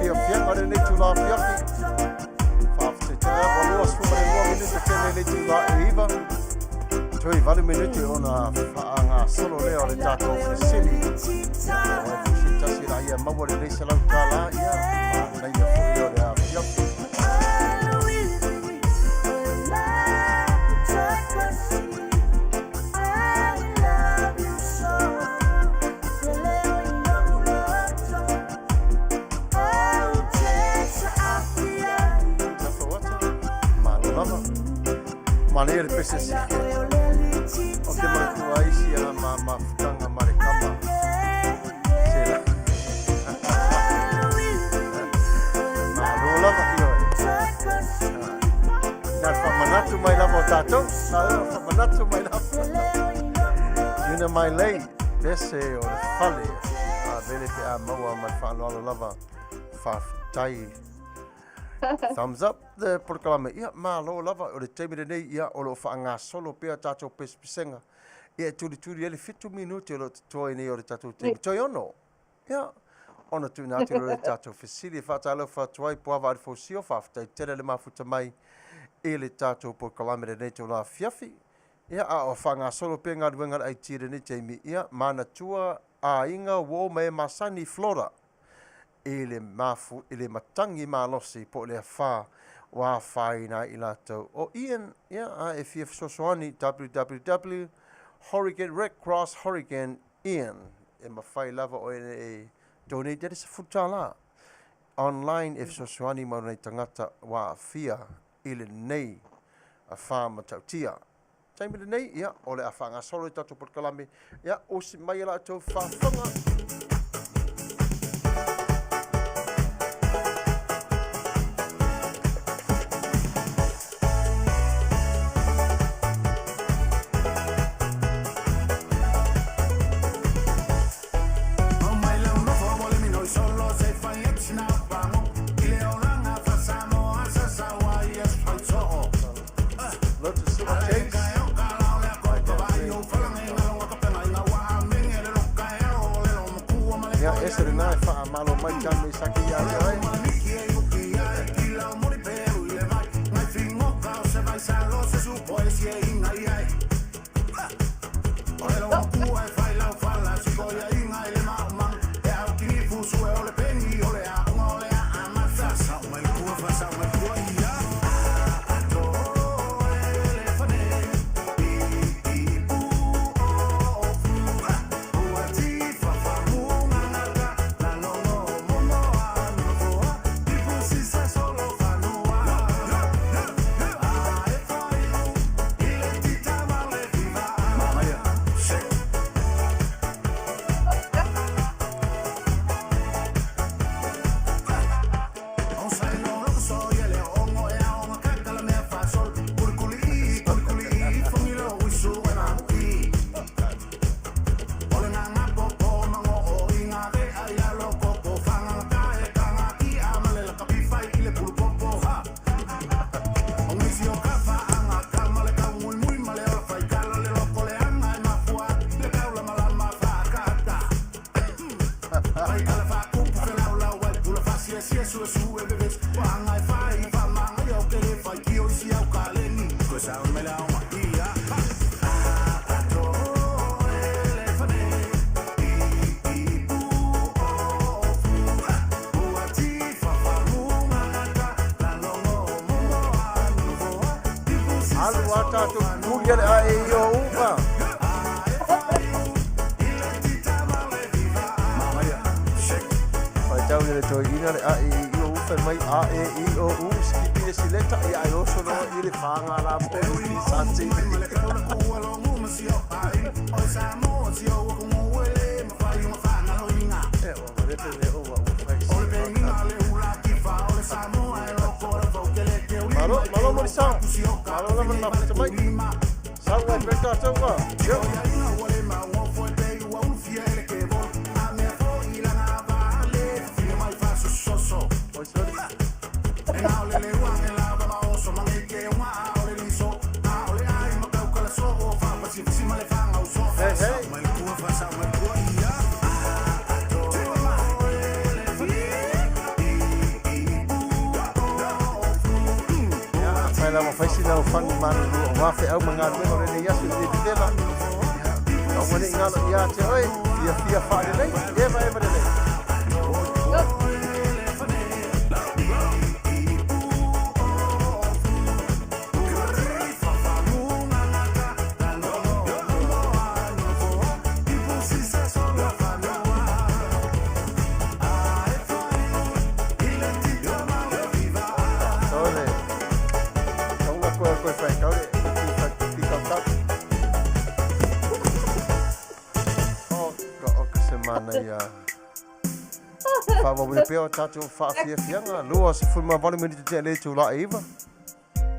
fiafiaga o lenei itula afiafi. Faafetai tele lava, ua 22 minute tele le itula e 9. Toe 8 minute ona faagasolo lea o le tatou fesili. Ia, o ai foi se tasi la ia maua lenei $100, ia, manaia foi o le afiafi. Malo lava. Manaia le pese sike. O te manatua ai si a ma mafutaga ma le kama. Se la. Malo lava ki oe. Na le whamanatu mai lava o tātou. Na le whamanatu mai lava. Juna mai lei, pese o le fale. A vele pe a maua ma le whaaloalo lava. Whawhitai. Thumbs up the polokalame. Ia, malo lava o le taimi lenei, ia, o lo o faagasolo pea tātou pesepesega. Ia, e tulituli ai le 7 minute o lo o totoe nei o le tatou taimi. Toe ono. Ia, ona tuuina atu loa le tatou fesili e faatalofa atu ai Puava Alefosio, faafetai tele le mafuta mai i le tatou polokalame lenei itula afiafi. Ia, a o faagasolo pea galuega a le IT i lenei taimi, ia, manatua aiga, uo ma e masani i Florida i le mafu, i le matagi malosi po o le afa ua afaina ai i latou. O Ian, ia, a e fia fesoasoani, www Hurricane Red Cross Hurricane Ian, e mafai lava oe e donate ai le $10 online e fesoasoani mo nei tagata ua aafia i lenei afa matautia. Taimi lenei, ia, o le a faagasolo i tatou polokalame, ia, usi mai e la outou faafofoga. Lotu Su'a James. Ia, ese lena e faamalo mai John Mesaki ia te oe. Alu a tātou tuli ale a e i o uka. Whai tau le toi ina le a e i o u whai mai a e i o u skipi le sileta i ai oso no i le whanga la mo i santi. E o marepe me o wa ua whai si Malo, malo mo sao. Malo lava na mafuta mai. Sau ai pe tātou ka. Yo. Oi, sorry. Hey, hey. la ua fai sina aufanu malulu aua feau ma galuega o lenei aso i lenei vevela. Ia, aua ne i galo ia te oe, fiafia faalelei, evaeva lelei. Tole. Taunga koe koe whai kaure, te tū whai pika kau. Oka, oka se mana ia. Whaawawina pea o tātou whaafiafianga. 28 minute te le tū la iva.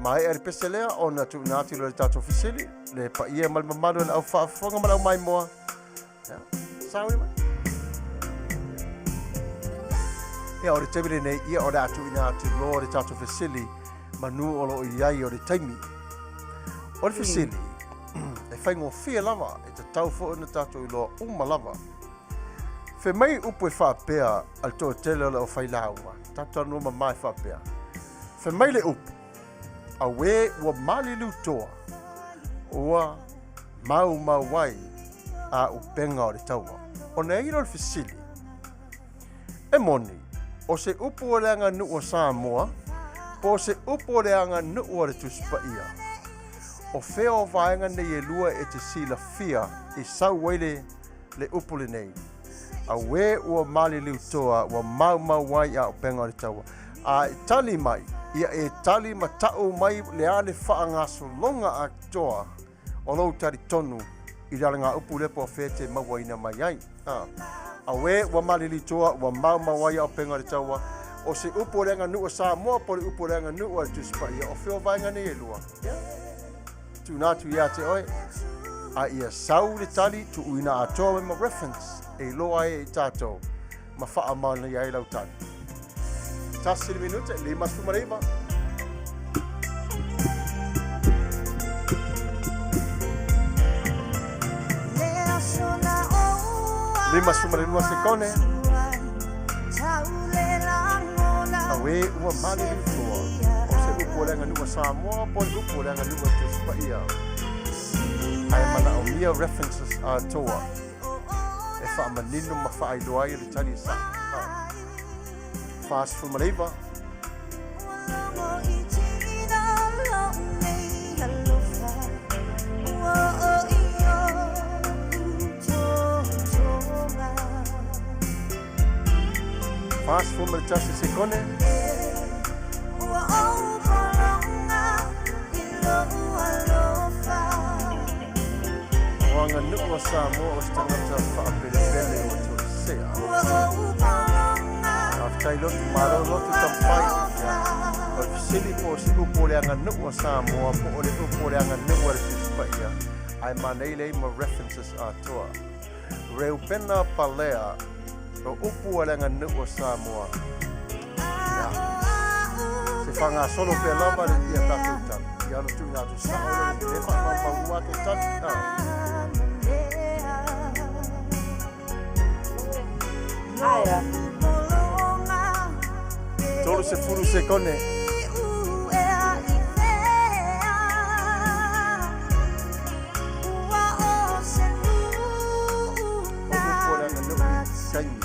Maea le pese lea ona tuuina atu loa i le tatou fesili, le paia ma le mamalu o le au faafofoga ma le au maimoa. Ia, sauni mai. Ia, o le taimi lenei, ia o le a tuuina atu loa le tatou fesili manu o lo o i ai o le taimi. O le fesili, e faigofie lava, e tatau foi ona tatou iloa uma lava. Fai mai upu e faapea a le toatele o le aufailauga, tatou talanoa mama e faapea. Fai mai le upu, Auē ua maliliu toa, ua maumau ai āupega o le taua. Ona i ai lea o le fesili, E moni, o se upu o le aganuu a Samoa, po o se upu o le aganuu a le Tusi Paia? O fea o vaega nei e lua e te silafia i sau ai le le upu lenei? Auē ua maliliu toa, ua maumau ai āupega o le taua. A e tali mai, ia e tali ma ta'u mai le a le faagasologa atoa o lou talitonu i le alagaupu lea po o fea e te mauaina mai ai. A. Auē ua maliliu toa, ua maumau ai auupega o le taua, o se upu o le aganuu a Samoa po o le upu o le aganuu a le Tusi Paia, o fea o vaega nei e lua? Ia. Tuuina atu ia te oe, a ia sau le tali tuuina atoa mai ma reference e iloa ai e i tatou ma faamaonia ai lau tali. Tasi le minute, 59. 52 sekone. Auē ua maliliu toa. O se upu o le aganuu a Samoa po o le upu o le aganuu a Tusi Paia. Ae manaomia references atoa e faamanino ma faailoa ai le tali e sao. 49. 41 sekone. O aganuu a Samoa o se tagata faapelepele ua toesea. Faafetai lotu, malo lotu tamafai. Ia, o le fesili po o se upu o le aganuu a Samoa po o le upu o le aganuu a le Tusi Paia, ae manaia leai ma references atoa. Reupena Palea, o upu a le aganuu a Samoa. Ia, se faagasolo pea lava le ia tatou tali. Ia ona tuuina atu sao lea le faamaumau atu tali. Aia. 30 sekone. O upu o le aganuu i taimi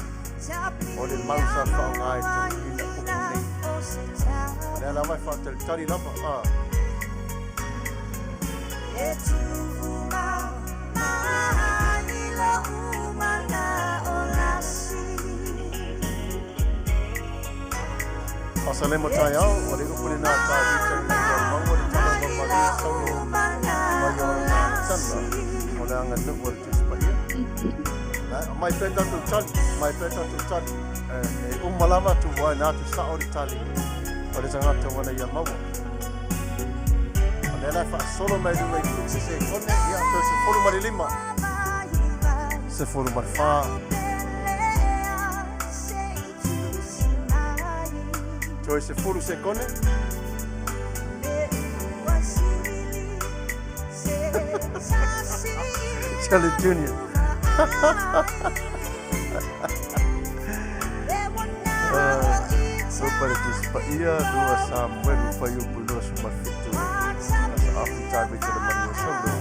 o le mau sa faaaoga e toeaiina upu nei. O lea lava e faatalitali lava a. Asalema taeao, o le upu lena a Tavita ina ua maua le tala ua malie Saulo mai ona tala o le aganuu a le Tusi Paia. Aumai pea tatou tali, aumai pea tatou tali. E uma lava atu ua ina atu sao le tali o le tagata ua na ia maua. O lea la e faasolo mai luga i se sekone, ia, toe 15, 14. Toe 10 sekone. Charlie Junior. lava le Tusi Paia, 2 Samuelu fuaiupu 27. Asa afu Tavita le manu o Saulo.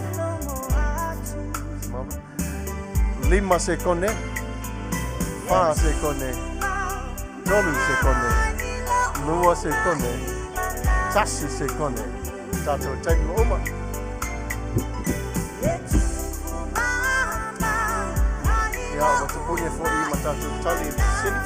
Mama. 5 sekone, 4 sekone, 3 sekone, 2 sekone, 1 sekone. Tātou taimi ua uma. Ia, ua tapuni e fo'i ma tātou tali i le fesili.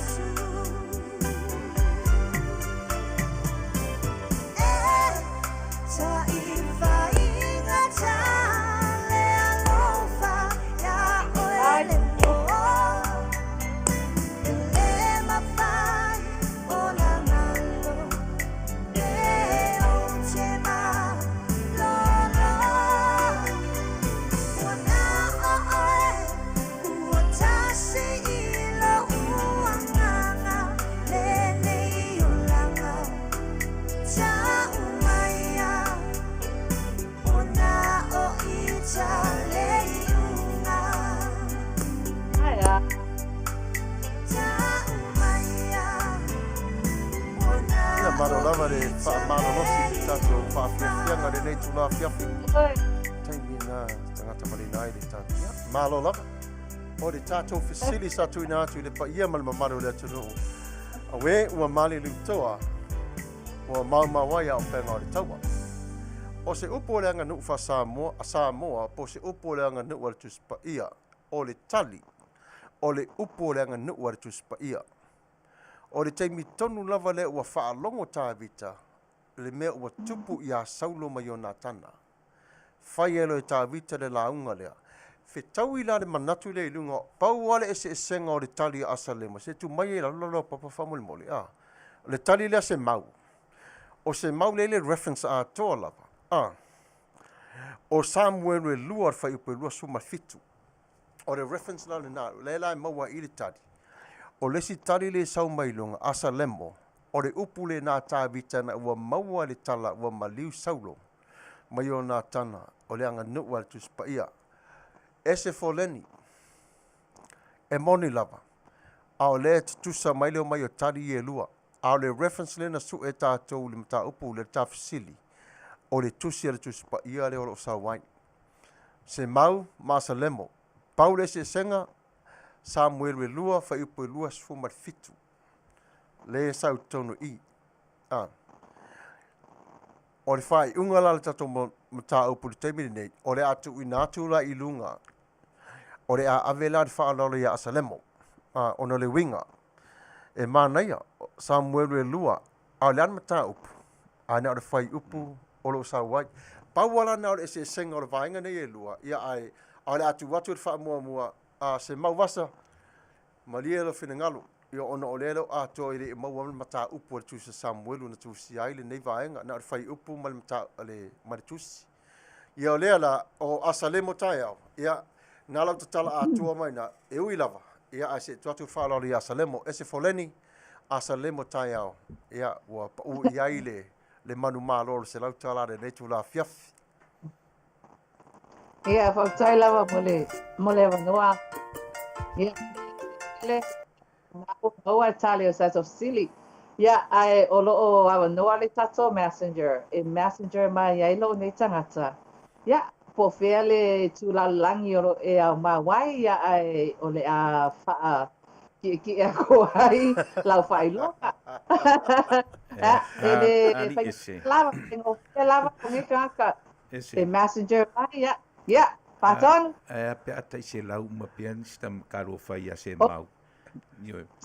Ia, malo lava le faamalolosi i le tatou faafiafiaga i lenei itula afiafi. Taimi na tagata malina ai le tatou. Ia, malo lava. O le tatou fesili sa tuuina atu i le paia ma le mamalu o le atunuu. Auē ua maliliu toa, ua maumau ai auupega o le taua. O se upu o le aganuu faa-Samoa, a Samoa, po o se upu o le aganuu a le Tusi Paia, o le tali, o le upu o le aganuu a le Tusi Paia. O le taimi tonu lava lea ua faalogo Tavita le mea ua tupu iā Saulo ma Ionatana. Fai ai loa e Tavita le lauga lea. Fetaui la le manatu lea i luga, pau lava le eseesega o le tali a Asalema, se tuu mai ai i lalo lau papa faamolemole, a. O le tali lea se mau. O se mau lea i le reference atoa lava, a. O Samuelu e 2 o le fuaiupu e 27. O le reference la lena, o lea la e maua ai i le tali. O le isi tali lea e sau mai luga, Asalemo, o le upu lena a Tavita ina ua maua le tala ua maliu Saulo ma Ionatana, o le aganuu a le Tusi Paia. Ese foleni, e moni lava, a o lea e tutusa mai le omai o tali ia e lua. A o le reference lea na sue e tatou i le mataupu lea, le tafesili, o le tusi a le Tusi Paia lea o lo o sau ai. Se mau ma Asalemo. Pau le eseesega, Samuelu e 2, fuaiupu e 27. Lea e sau i totonu i i. A. O le faaiuga la o le tatou mataupu i le taimi lenei, o le a tuuina atu la i luga, o le a ave la le faaaloalo ia Asalemo, a, ona o le uiga, e manaia, Samuelu e 2, a o le a le mataupu? Ae na o le fuaiupu o lo o sau ai. Pau lava la na o le eseesega o le vaega nei e lua, ia ae, a o le a tuu atu le faamuamua a se mau vasa, malie lou finagalo, ia ona o lea e le o atoa e le i maua le mataupu a le Tusi a Samuelu na tusia ai lenei vaega, na o le fuaiupu ma le, mata, le, ma le tusi. Ia o lea la, o Asalemo taeao, ia, na lau tatala atoa mai na, e ui lava, ia ae se i tuu atu le faaaloalo ia Asalemo, ese foleni, Asalemo taeao, ia, ua pau i ai le, le manumalo o le $100 lenei itula afiafi. Ia, faafetai lava mo le, mo le avanoa. Ia, le, maua le tali o sa tatou fesili. Ia, ae o lo o avanoa le tatou messenger, e messenger mai ai lou nei tagata. Ia, po o fea le itu lalolagi o lo o e aumau ai, ia, ae o le a faa kiʻekiʻe aku ai lau faailoga. Ia, e le faigofie lava, faigofie lava lou nei tagata e messenger mai, ia, ia, faatonu. Ae a pe a tai $100 uma pea nisi tama talofa ia se mau.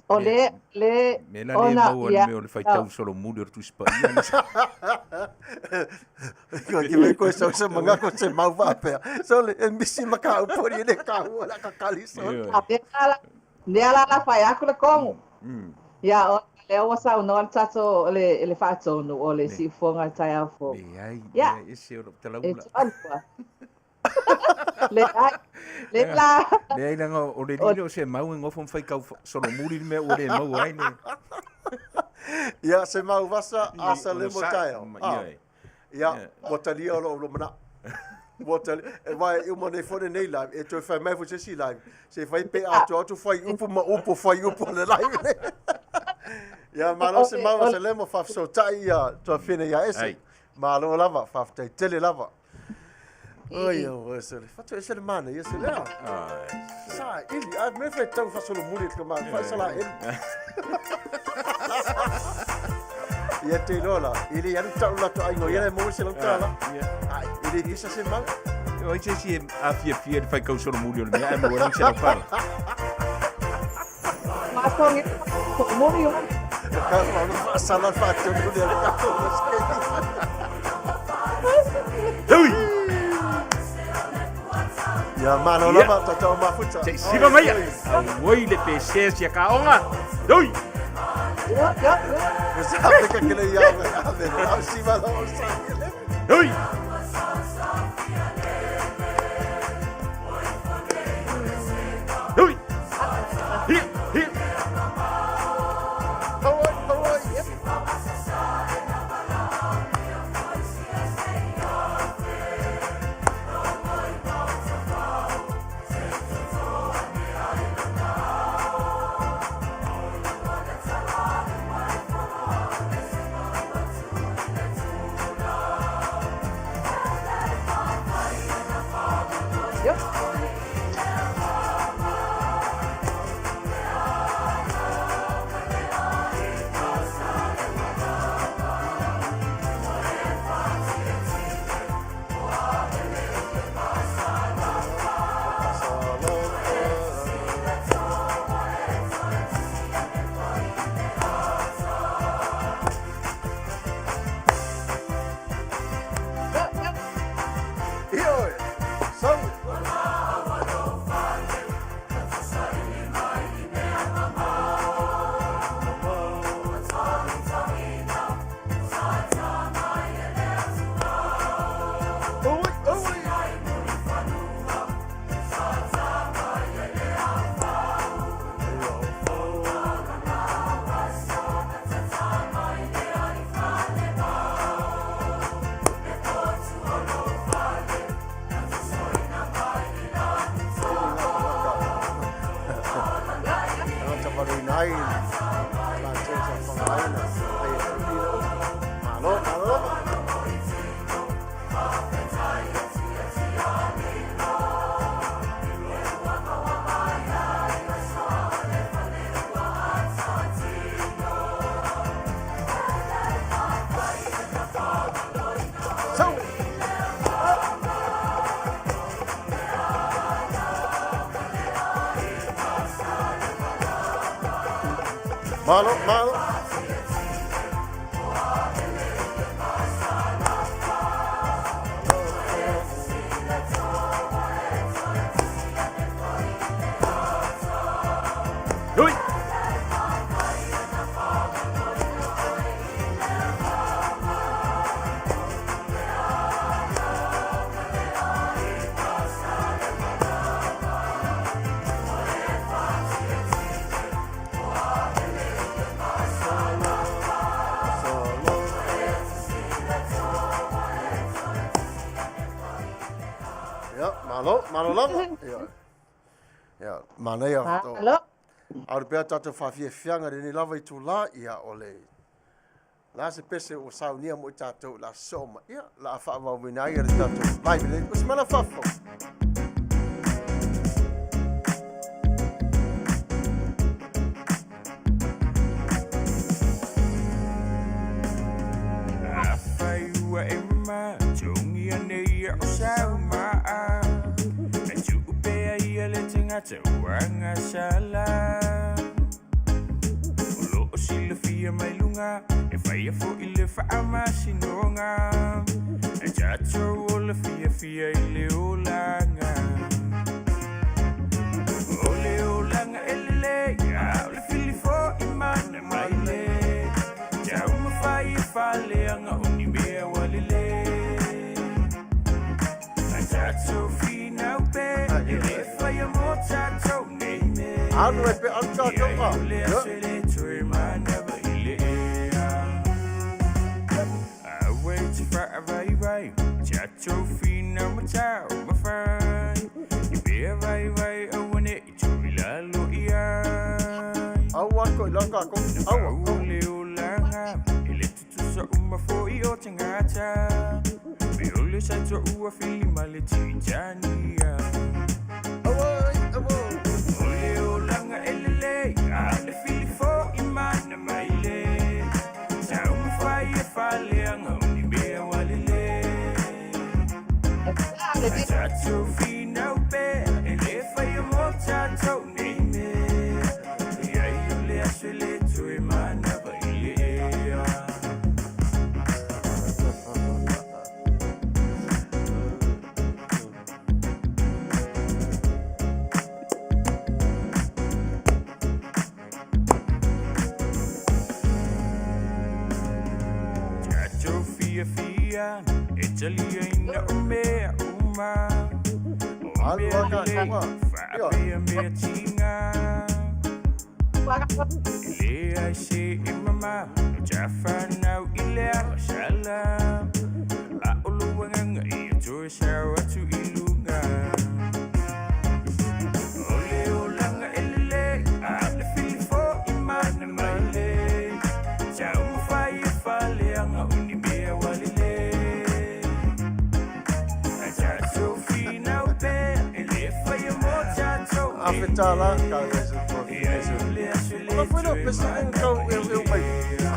O le, le, Me la le maua le mea o le faitau solomuli o le Tusi Paia. Koe ki me koe sau se manga ko se mau faapea. So le e misi ma ka upori e le ka hua la ka kali so. A mea la, lea la la fai aku le kongu. Ia, o lea ua saunoa le tatou le, le faatonu o le siufofoga i le taeao fou. Leai, leai, ese o lou talaula. E toalua. Leai, le la. Leai leaga o le alii lea o Semau e nofo ma faitau solomuli le mea ua le maua ai le. Ia, Semau vasa, asa le mo taeao. Ia, ua talia o lou manao. Ua talia, e vai e uma nei foi lenei live, e toe fai mai foi se isi live, se i fai pe atoa atu fuaiupu ma upu fuaiupu o le live lenei. Ia, malo se mau se lemo faafesootai ia tuafine ia ese. Malo lava, faafetai tele lava. Oi, o ese le fatu ese le mana ia se lea. Sa ili, a me fe tau fasolomuli te ma fa sala eli. Ia te iloa la, ili alu tau la to aingo ia le mo se lau tala. Ai, ili pisa se mau. O ai se isi e afiafia le faikau solomuli o le mea ae maua ai se lau pala. Masogi solomuli o. Ka faasala faatonu le le tatou Hui! Ia malo lava tatau mafuta. Se i siva mai. Auoi le pesea sia kaonga. Hui! Ia, ia, ia. Sa peka kele ia ave. Au siva la o sa. Hui! Hui! Hi! Hi! Hawaii, Hawaii. Ia. Ia, ia. Ioe. Sau. Oi, oi. Tagata valuina ai latou sa faaaogaina ai e tuuina upu. Malo, malo lava. Sau! Malo, malo. Hui! Ia, malo, malo lava. Ia. Ia, manaia. Malo. Alu pea tatou faafiafiaga i lenei lava itulā, ia, o le la se pese ua saunia mo i tatou la soo ma ia la a faaauauina ai le tatou live lenei. O se mana fafo. Afai ua e mama, togia nei ia o sau maa. E tuu pea ia le tagata ua gasala. O loo silafia mai luga, e faia fo'i le faamasinoga. E tatou ola fiafia i le olaga. O le olaga e lelei, a o le filifo'i mana mai le. Taumafai e faaleaga o ni mea ua lelei. A tatou finau pea, e lē faia mo tatou nei mea. Alu e pe alu tatou Ia ka. o le Ia. aso e lē toe manava i le ea. Aua e te faavaivai, tatou finau ma taumafai. I mea vaivai aua neʻi tuu i lalo i ai. Aua ko i lalo kākou. Aua. Pau le E le tutusa uma fo'i o tagata Me o le sa to'ua fili ma le Titania. Auai, auai. O le olaga e lelei a o le fili fo'i mana maile. Taumafai e faaleaga o ni mea ua lelei. Ae tatou finau pea e lē faia mo tatou nei mea. E ai o le aso e lē toe manava i le ea. Tatou fiafia e taliaina o mea uma. O Alu mea aka, lelei ua. faapea mea tiga. E leai se e mamao no tafanau i le agasala. A o lou agaga ia toe sao atu i luga. O le olaga e lelei a o le fili fo'i mana maile. Taumafai e faaleaga o ni mea ua lelei. Ae tatou finau pea e lē faia mo tatou Afe nei tālā, mea. ka vese for E ai o le aso e lē Ona foi leo toe pese e kau manava e i e le mai. ea.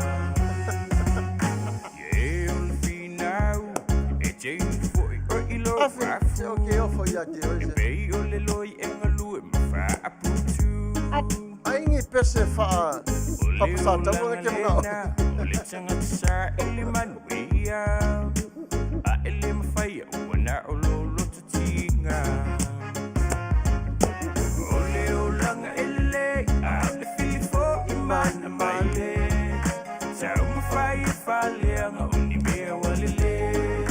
Ie o le finau e teinu fo'i oe i lou Afe, te o afu. ke ofo ia te E oe. pei o le loi e galue ma faaputu. Ai ngi pese faa O le papa sa tau olaga ke mga. lena o le tagata sa i le manuia. A e le mafaia ua na o lou loto tiga. O le olaga e lelei a o le fili fo'i mana maile. Taumafai e faaleaga o ni mea ua lelei.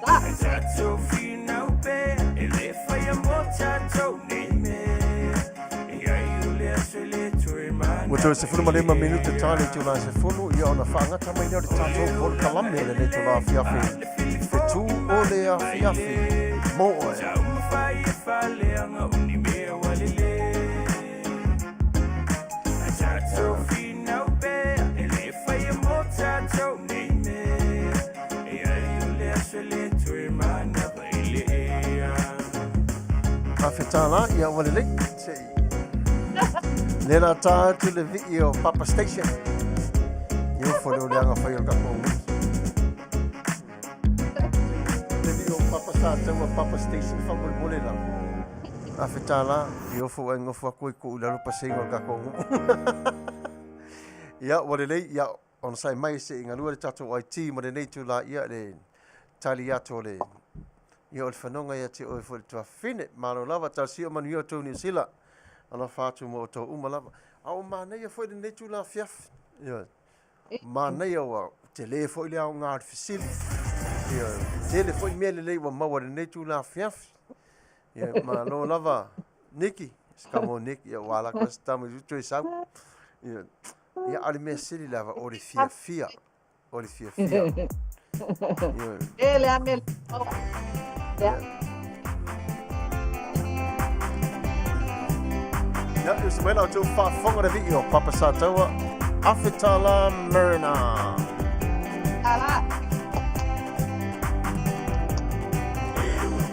Ae tatou finau pea e lē faia mo tatou nei mea. E ai o le aso e lē toe Ua toe manava sefulu i ma lima le minute ea. tāle tū la sefulu ia ona whaangata mai neo le tātou polokalame o lenei tū la afiafi. A o le fili Fetu fo'i o le mana afiafi. maile. Mō oe. Taumafai e faaleaga o ni mea ua lelei. Ae tatou finau pea e lē faia mo tatou nei mea. E ai o le aso e lē toe manava i le ea. Afe tālā ia ua lelei. Se i. Le la tā atu le vii o Papa Station. Ia fo leo leanga whai o le kapo ngusi. Le vii o Papa sa taua Papa Station wha mole mole la. Afe tālā, ia fo ai ngofu ako i ko ulalu pasenga o le kako ngu. Ia, ua lelei, ia, ona sai mai se i ngalua le tātou IT ma lenei tū la ia le tali atu o le ia o le whanonga ia te oe fo le tuafine. Malo lava, tau sio manu ia tō Niu Sila. Alofa atu mo o tō uma lava. A o māneia foi lenei tū la fiafi. Ia, māneia ua te le foi le ao ngā fisili. Ia, tele foi mea lelei ua maua lenei tū la fiafi. Ia, malo lava, Niki. Ska mo Niki, ia wala ko se tamu i tu sau. Ia, ia ale mea sili lava o le fiafia. O le fiafia. Ia, E le a mea le. Ia, e se mai lau tau whaafonga le vii o Papa Sataua. Afe tālā Marina. Ala.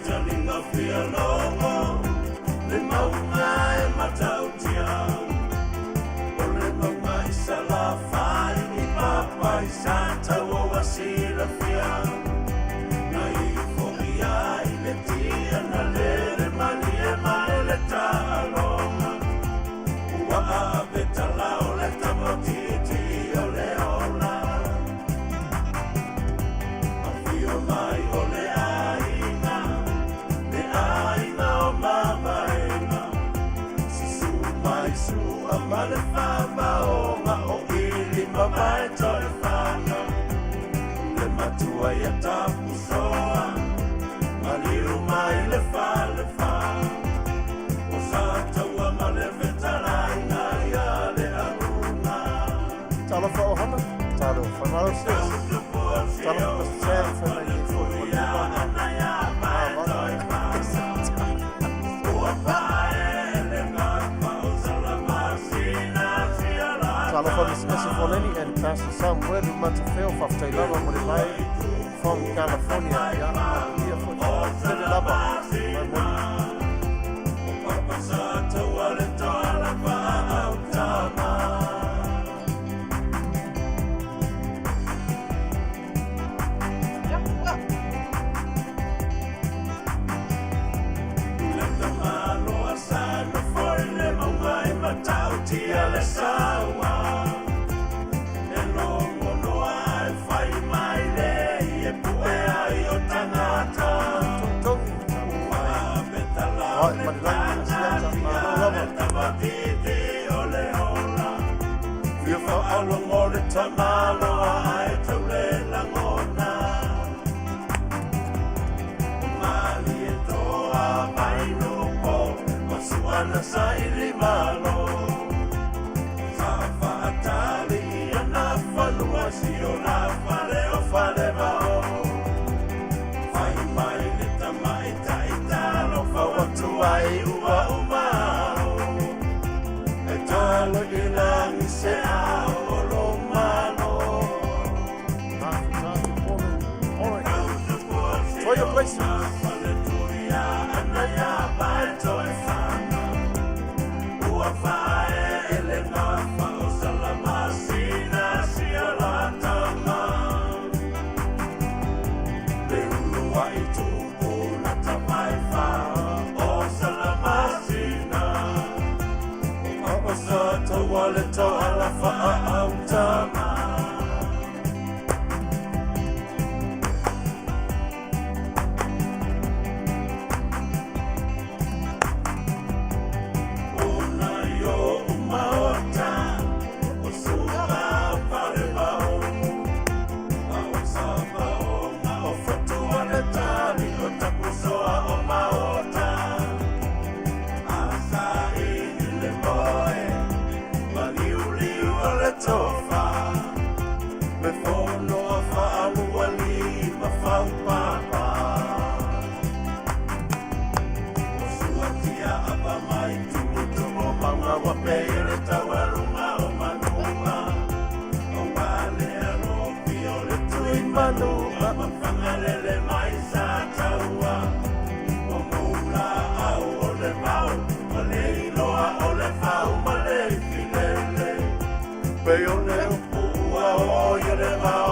Talinga fialogo, le maunga e matautia. O le maunga i salafai i papa i sa taua wa silafia. Na ifo ia i le tia na lele mani e mai le taaloga. Ua ave tala o le tamaitiiti o le ola. Afio mai o le aiga, le aiga o mamaega. Susu mai sua ma le favaoga o ili mamae toe fana. Le matua ia tapusoa, maliu mai le falefa. O sa taua ma le fetalaina ia le aluga. Talofa o hana. Talofa. Malo se. Talofa Sam fa mai i fo i le Talofa Miss Esa Fonele. Lenny and Pastor Samuel Matafeo, faafetai lava mo le live from California. Ia, manuia foi. Tele lava. Mai moni.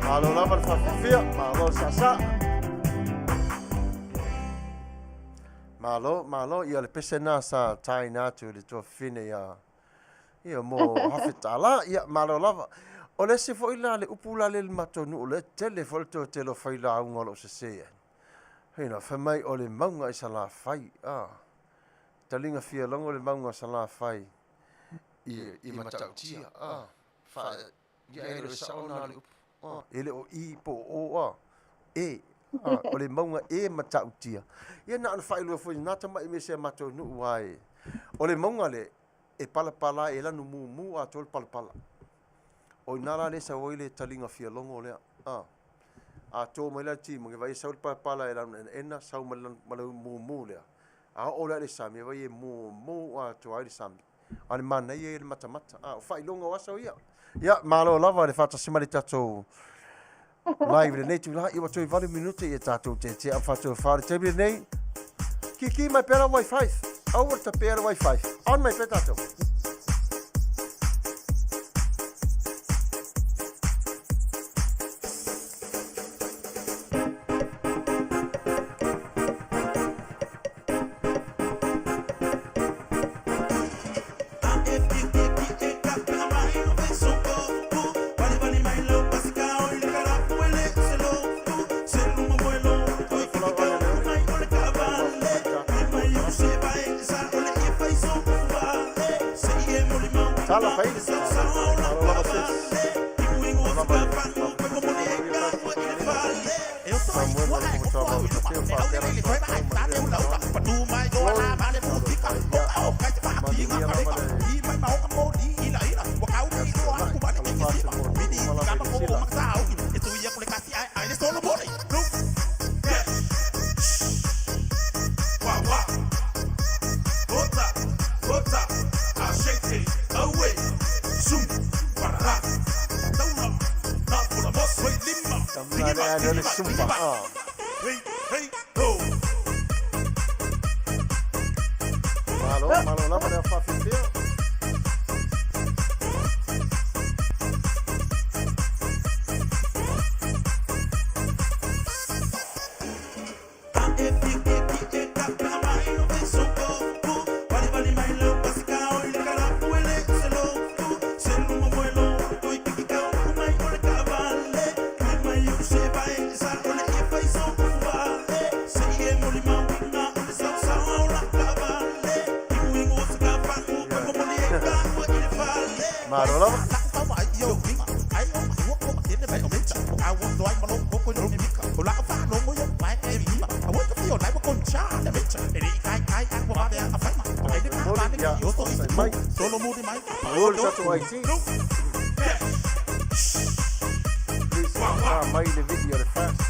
Malo lava le faafifia, malo le saasaa. Malo, malo, ia le pese na sa taina atu i le tuafafine ia ia mo hafe tala, ia malo lava. O le isi foi la le upu la le le matou nuu le tele foi le toatele o failauga o lo o sese ai. Hei fai mai o le mauga i Salafai, ah. Taliga fia logo le mauga o Salafai i, i Matautia, ah. Fa, ia e le o sao na le upu, ah. E le o i po o o, ah. E, ah. O le mauga e Matautia. Ia na ona faailoa foi na tama'i me se matou nuu ai. O le mauga le, e palapala e lanu mumu atoa le palapala. O ina la le sau ai le taliga fia logo lea. Ah. A tō mai la ti mo vai sau le palapala e lanu ena sau ma le mumu lea. A o lea le sami, vai e mumu atoa ai le sami. A le manaia e le matamata. A o faailoga o aso ia. Ia, malo lava le faatasi mai le tatou live lenei tula. Ia ua toe 8 minute ia tatou te tea fatou fa le taimi lenei. Kiki mai pea la wifi. Aua le tapea le wifi. On mai pea tatou. Tala fai. Malo lava sis. Malo, malo lava le whawhiwhia. Malo lava. Malo tatou IT. Please, mai le video le fast.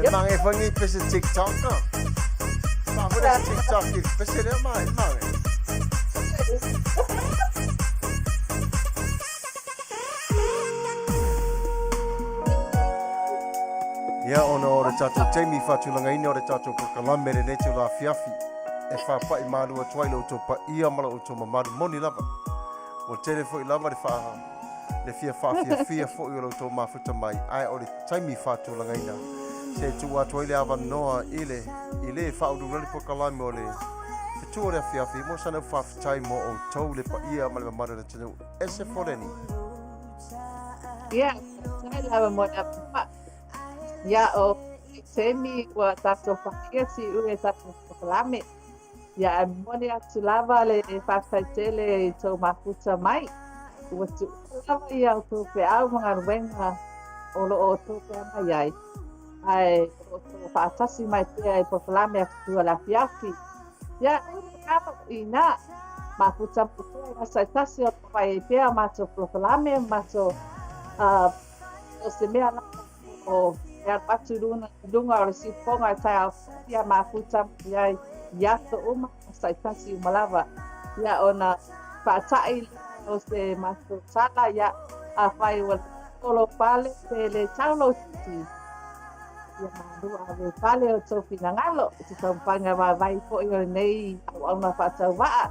E mange fangi pese TikTok ka. Ma fo TikTok i pese le mai mange. Ia ona o le tatou taimi faatulagaina o le tatou polokalame lenei te la afiafi e faapa'i malu atu ai lo outou paia ma lo outou mamalu moni lava. Ua tele foi lava le faa le fia faafiafia foi o lo outou mafuta mai, ae o le taimi faatulagaina se tuu atu ai le avanoa i le i le faauluula le polokalame o le fetu o le afiafi mo sana faafetai mo outou le paia ma le mamalu o le atunuu. Ese Foleni. Ia, faafetai lava mo le avanoa. Ia, o taimi ua tatou paia siui e tatou polokalame. Ia, e momoli atu lava le faafetai tele i tou mafuta mai. Ua tuua lava ia outou feau ma galuega o lo o outou feagai ai. Ae o lo o outou faatasi mai pea i polokalame a fetu o le afiafi. Ia, inā, mafuta mai pea i aso e tasi o lo o fai ai pea matou polokalame, matou o se mea lava o e alu atu i luga, i luga o le siufofoga e taeao fou, ia mafuta mai ai i aso uma, aso taitasi uma lava. Ia, ona faata'i lea o se matou tala, ia, afai ua po lou fale pe le tau lou titi. Ia malu ave i fale o tou finagalo i se taumafaiga vaivai foi o lenei auauna faatauvaa.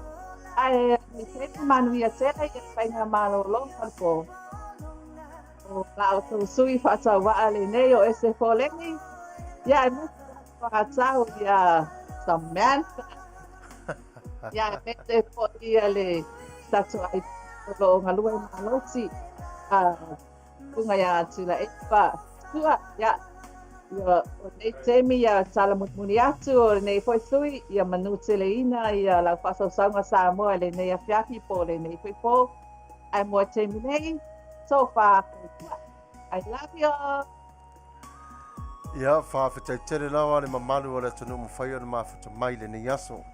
Ae o lenei taimi manuia tele ia faiga malologa o le po. O la outou sui faatauvaa lenei o Ese Foleni. Ia aemaise la outou ia Samantha. Ia aemaise foi ia le tatou IT o lo o galue malosi. Susuga ia Tuilaepa Sua, ia, ia, o lenei taimi ia tala mulimuli atu o lenei foi sui, ia manuteleina ia lau faasausauga Samoa i lenei afiafi po o lenei foi po. Ae mo le taimi nei, so far, soifua. I love you all. Ia, faafetai tele lava le mamalu o le atunuu mafai ona mafuta mai i lenei aso.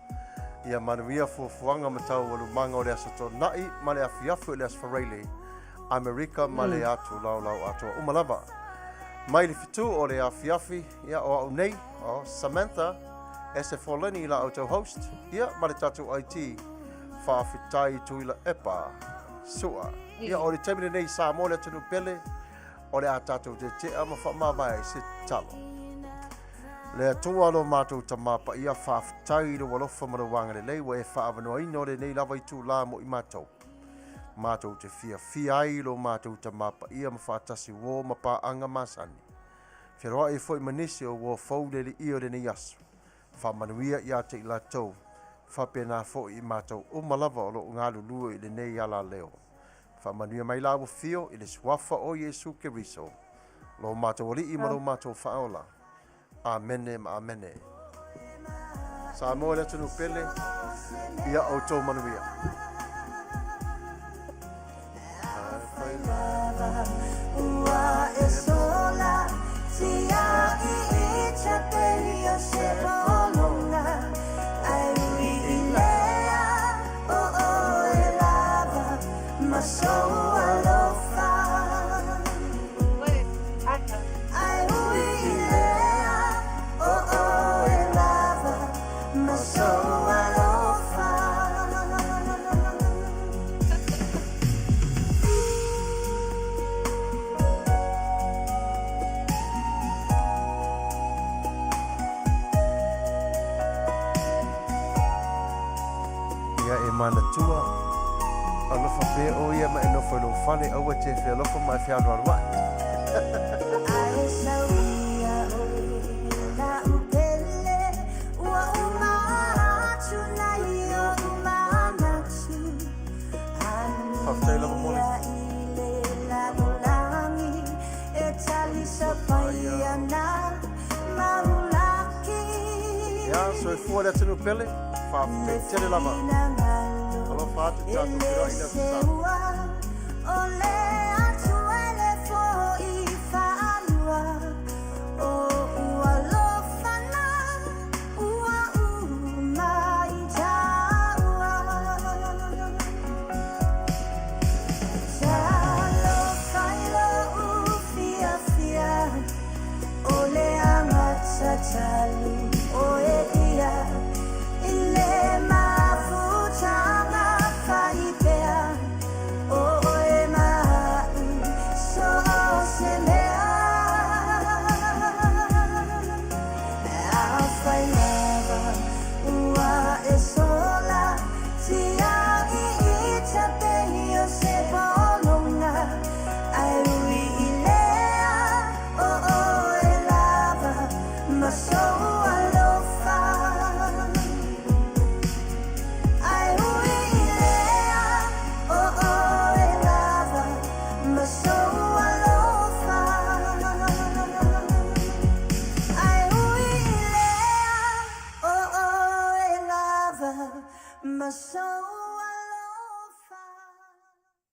Ia manuia fuafuaga ma taualumaga o le Aso Toonai ma le afiafi o le Aso Faraile, Amerika ma le atu laolao atoa uma lava. Mai le fitu o le afiafi, ia o au nei, o Samantha Esefoleni la outou host, ia ma le tatou IT, faafetai Tuilaepa Sua. Ia o le taimi lenei Samoa le atunuu pele, o le a tatou tetea ma faamavae i se tatalo. Le Atua lo matou Tamā Paia, faafetai i lou alofa ma lou agalelei ua e faaavanoaina o lenei lava itulā mo i matou. Matou te fiafia ai i lo matou Tamā Paia ma faatasi uō ma paaga masani. Feloai foi ma nisi o uō fou le Alii o lenei aso. Faamanuia ia te i latou, faapena foi i matou uma lava o lo o galulue i lenei alaleo. Faamanuia mai la ua fio i le Suafa o Iesu Keriso, lo matou Alii ma lo matou Faaola. Amene ma amene. Samoa le atunuu pele, ia outou manuia. Ia e manatua, alofa pea ʻoe ia ma e nofo i lou fale, aua e te fealofa ma e fealualuaʻi. Faafetai lava mo le. Ia, soifua le atunuu pele, faafetai tele lava. Alofa atu tatou feiloai i le aso Sa.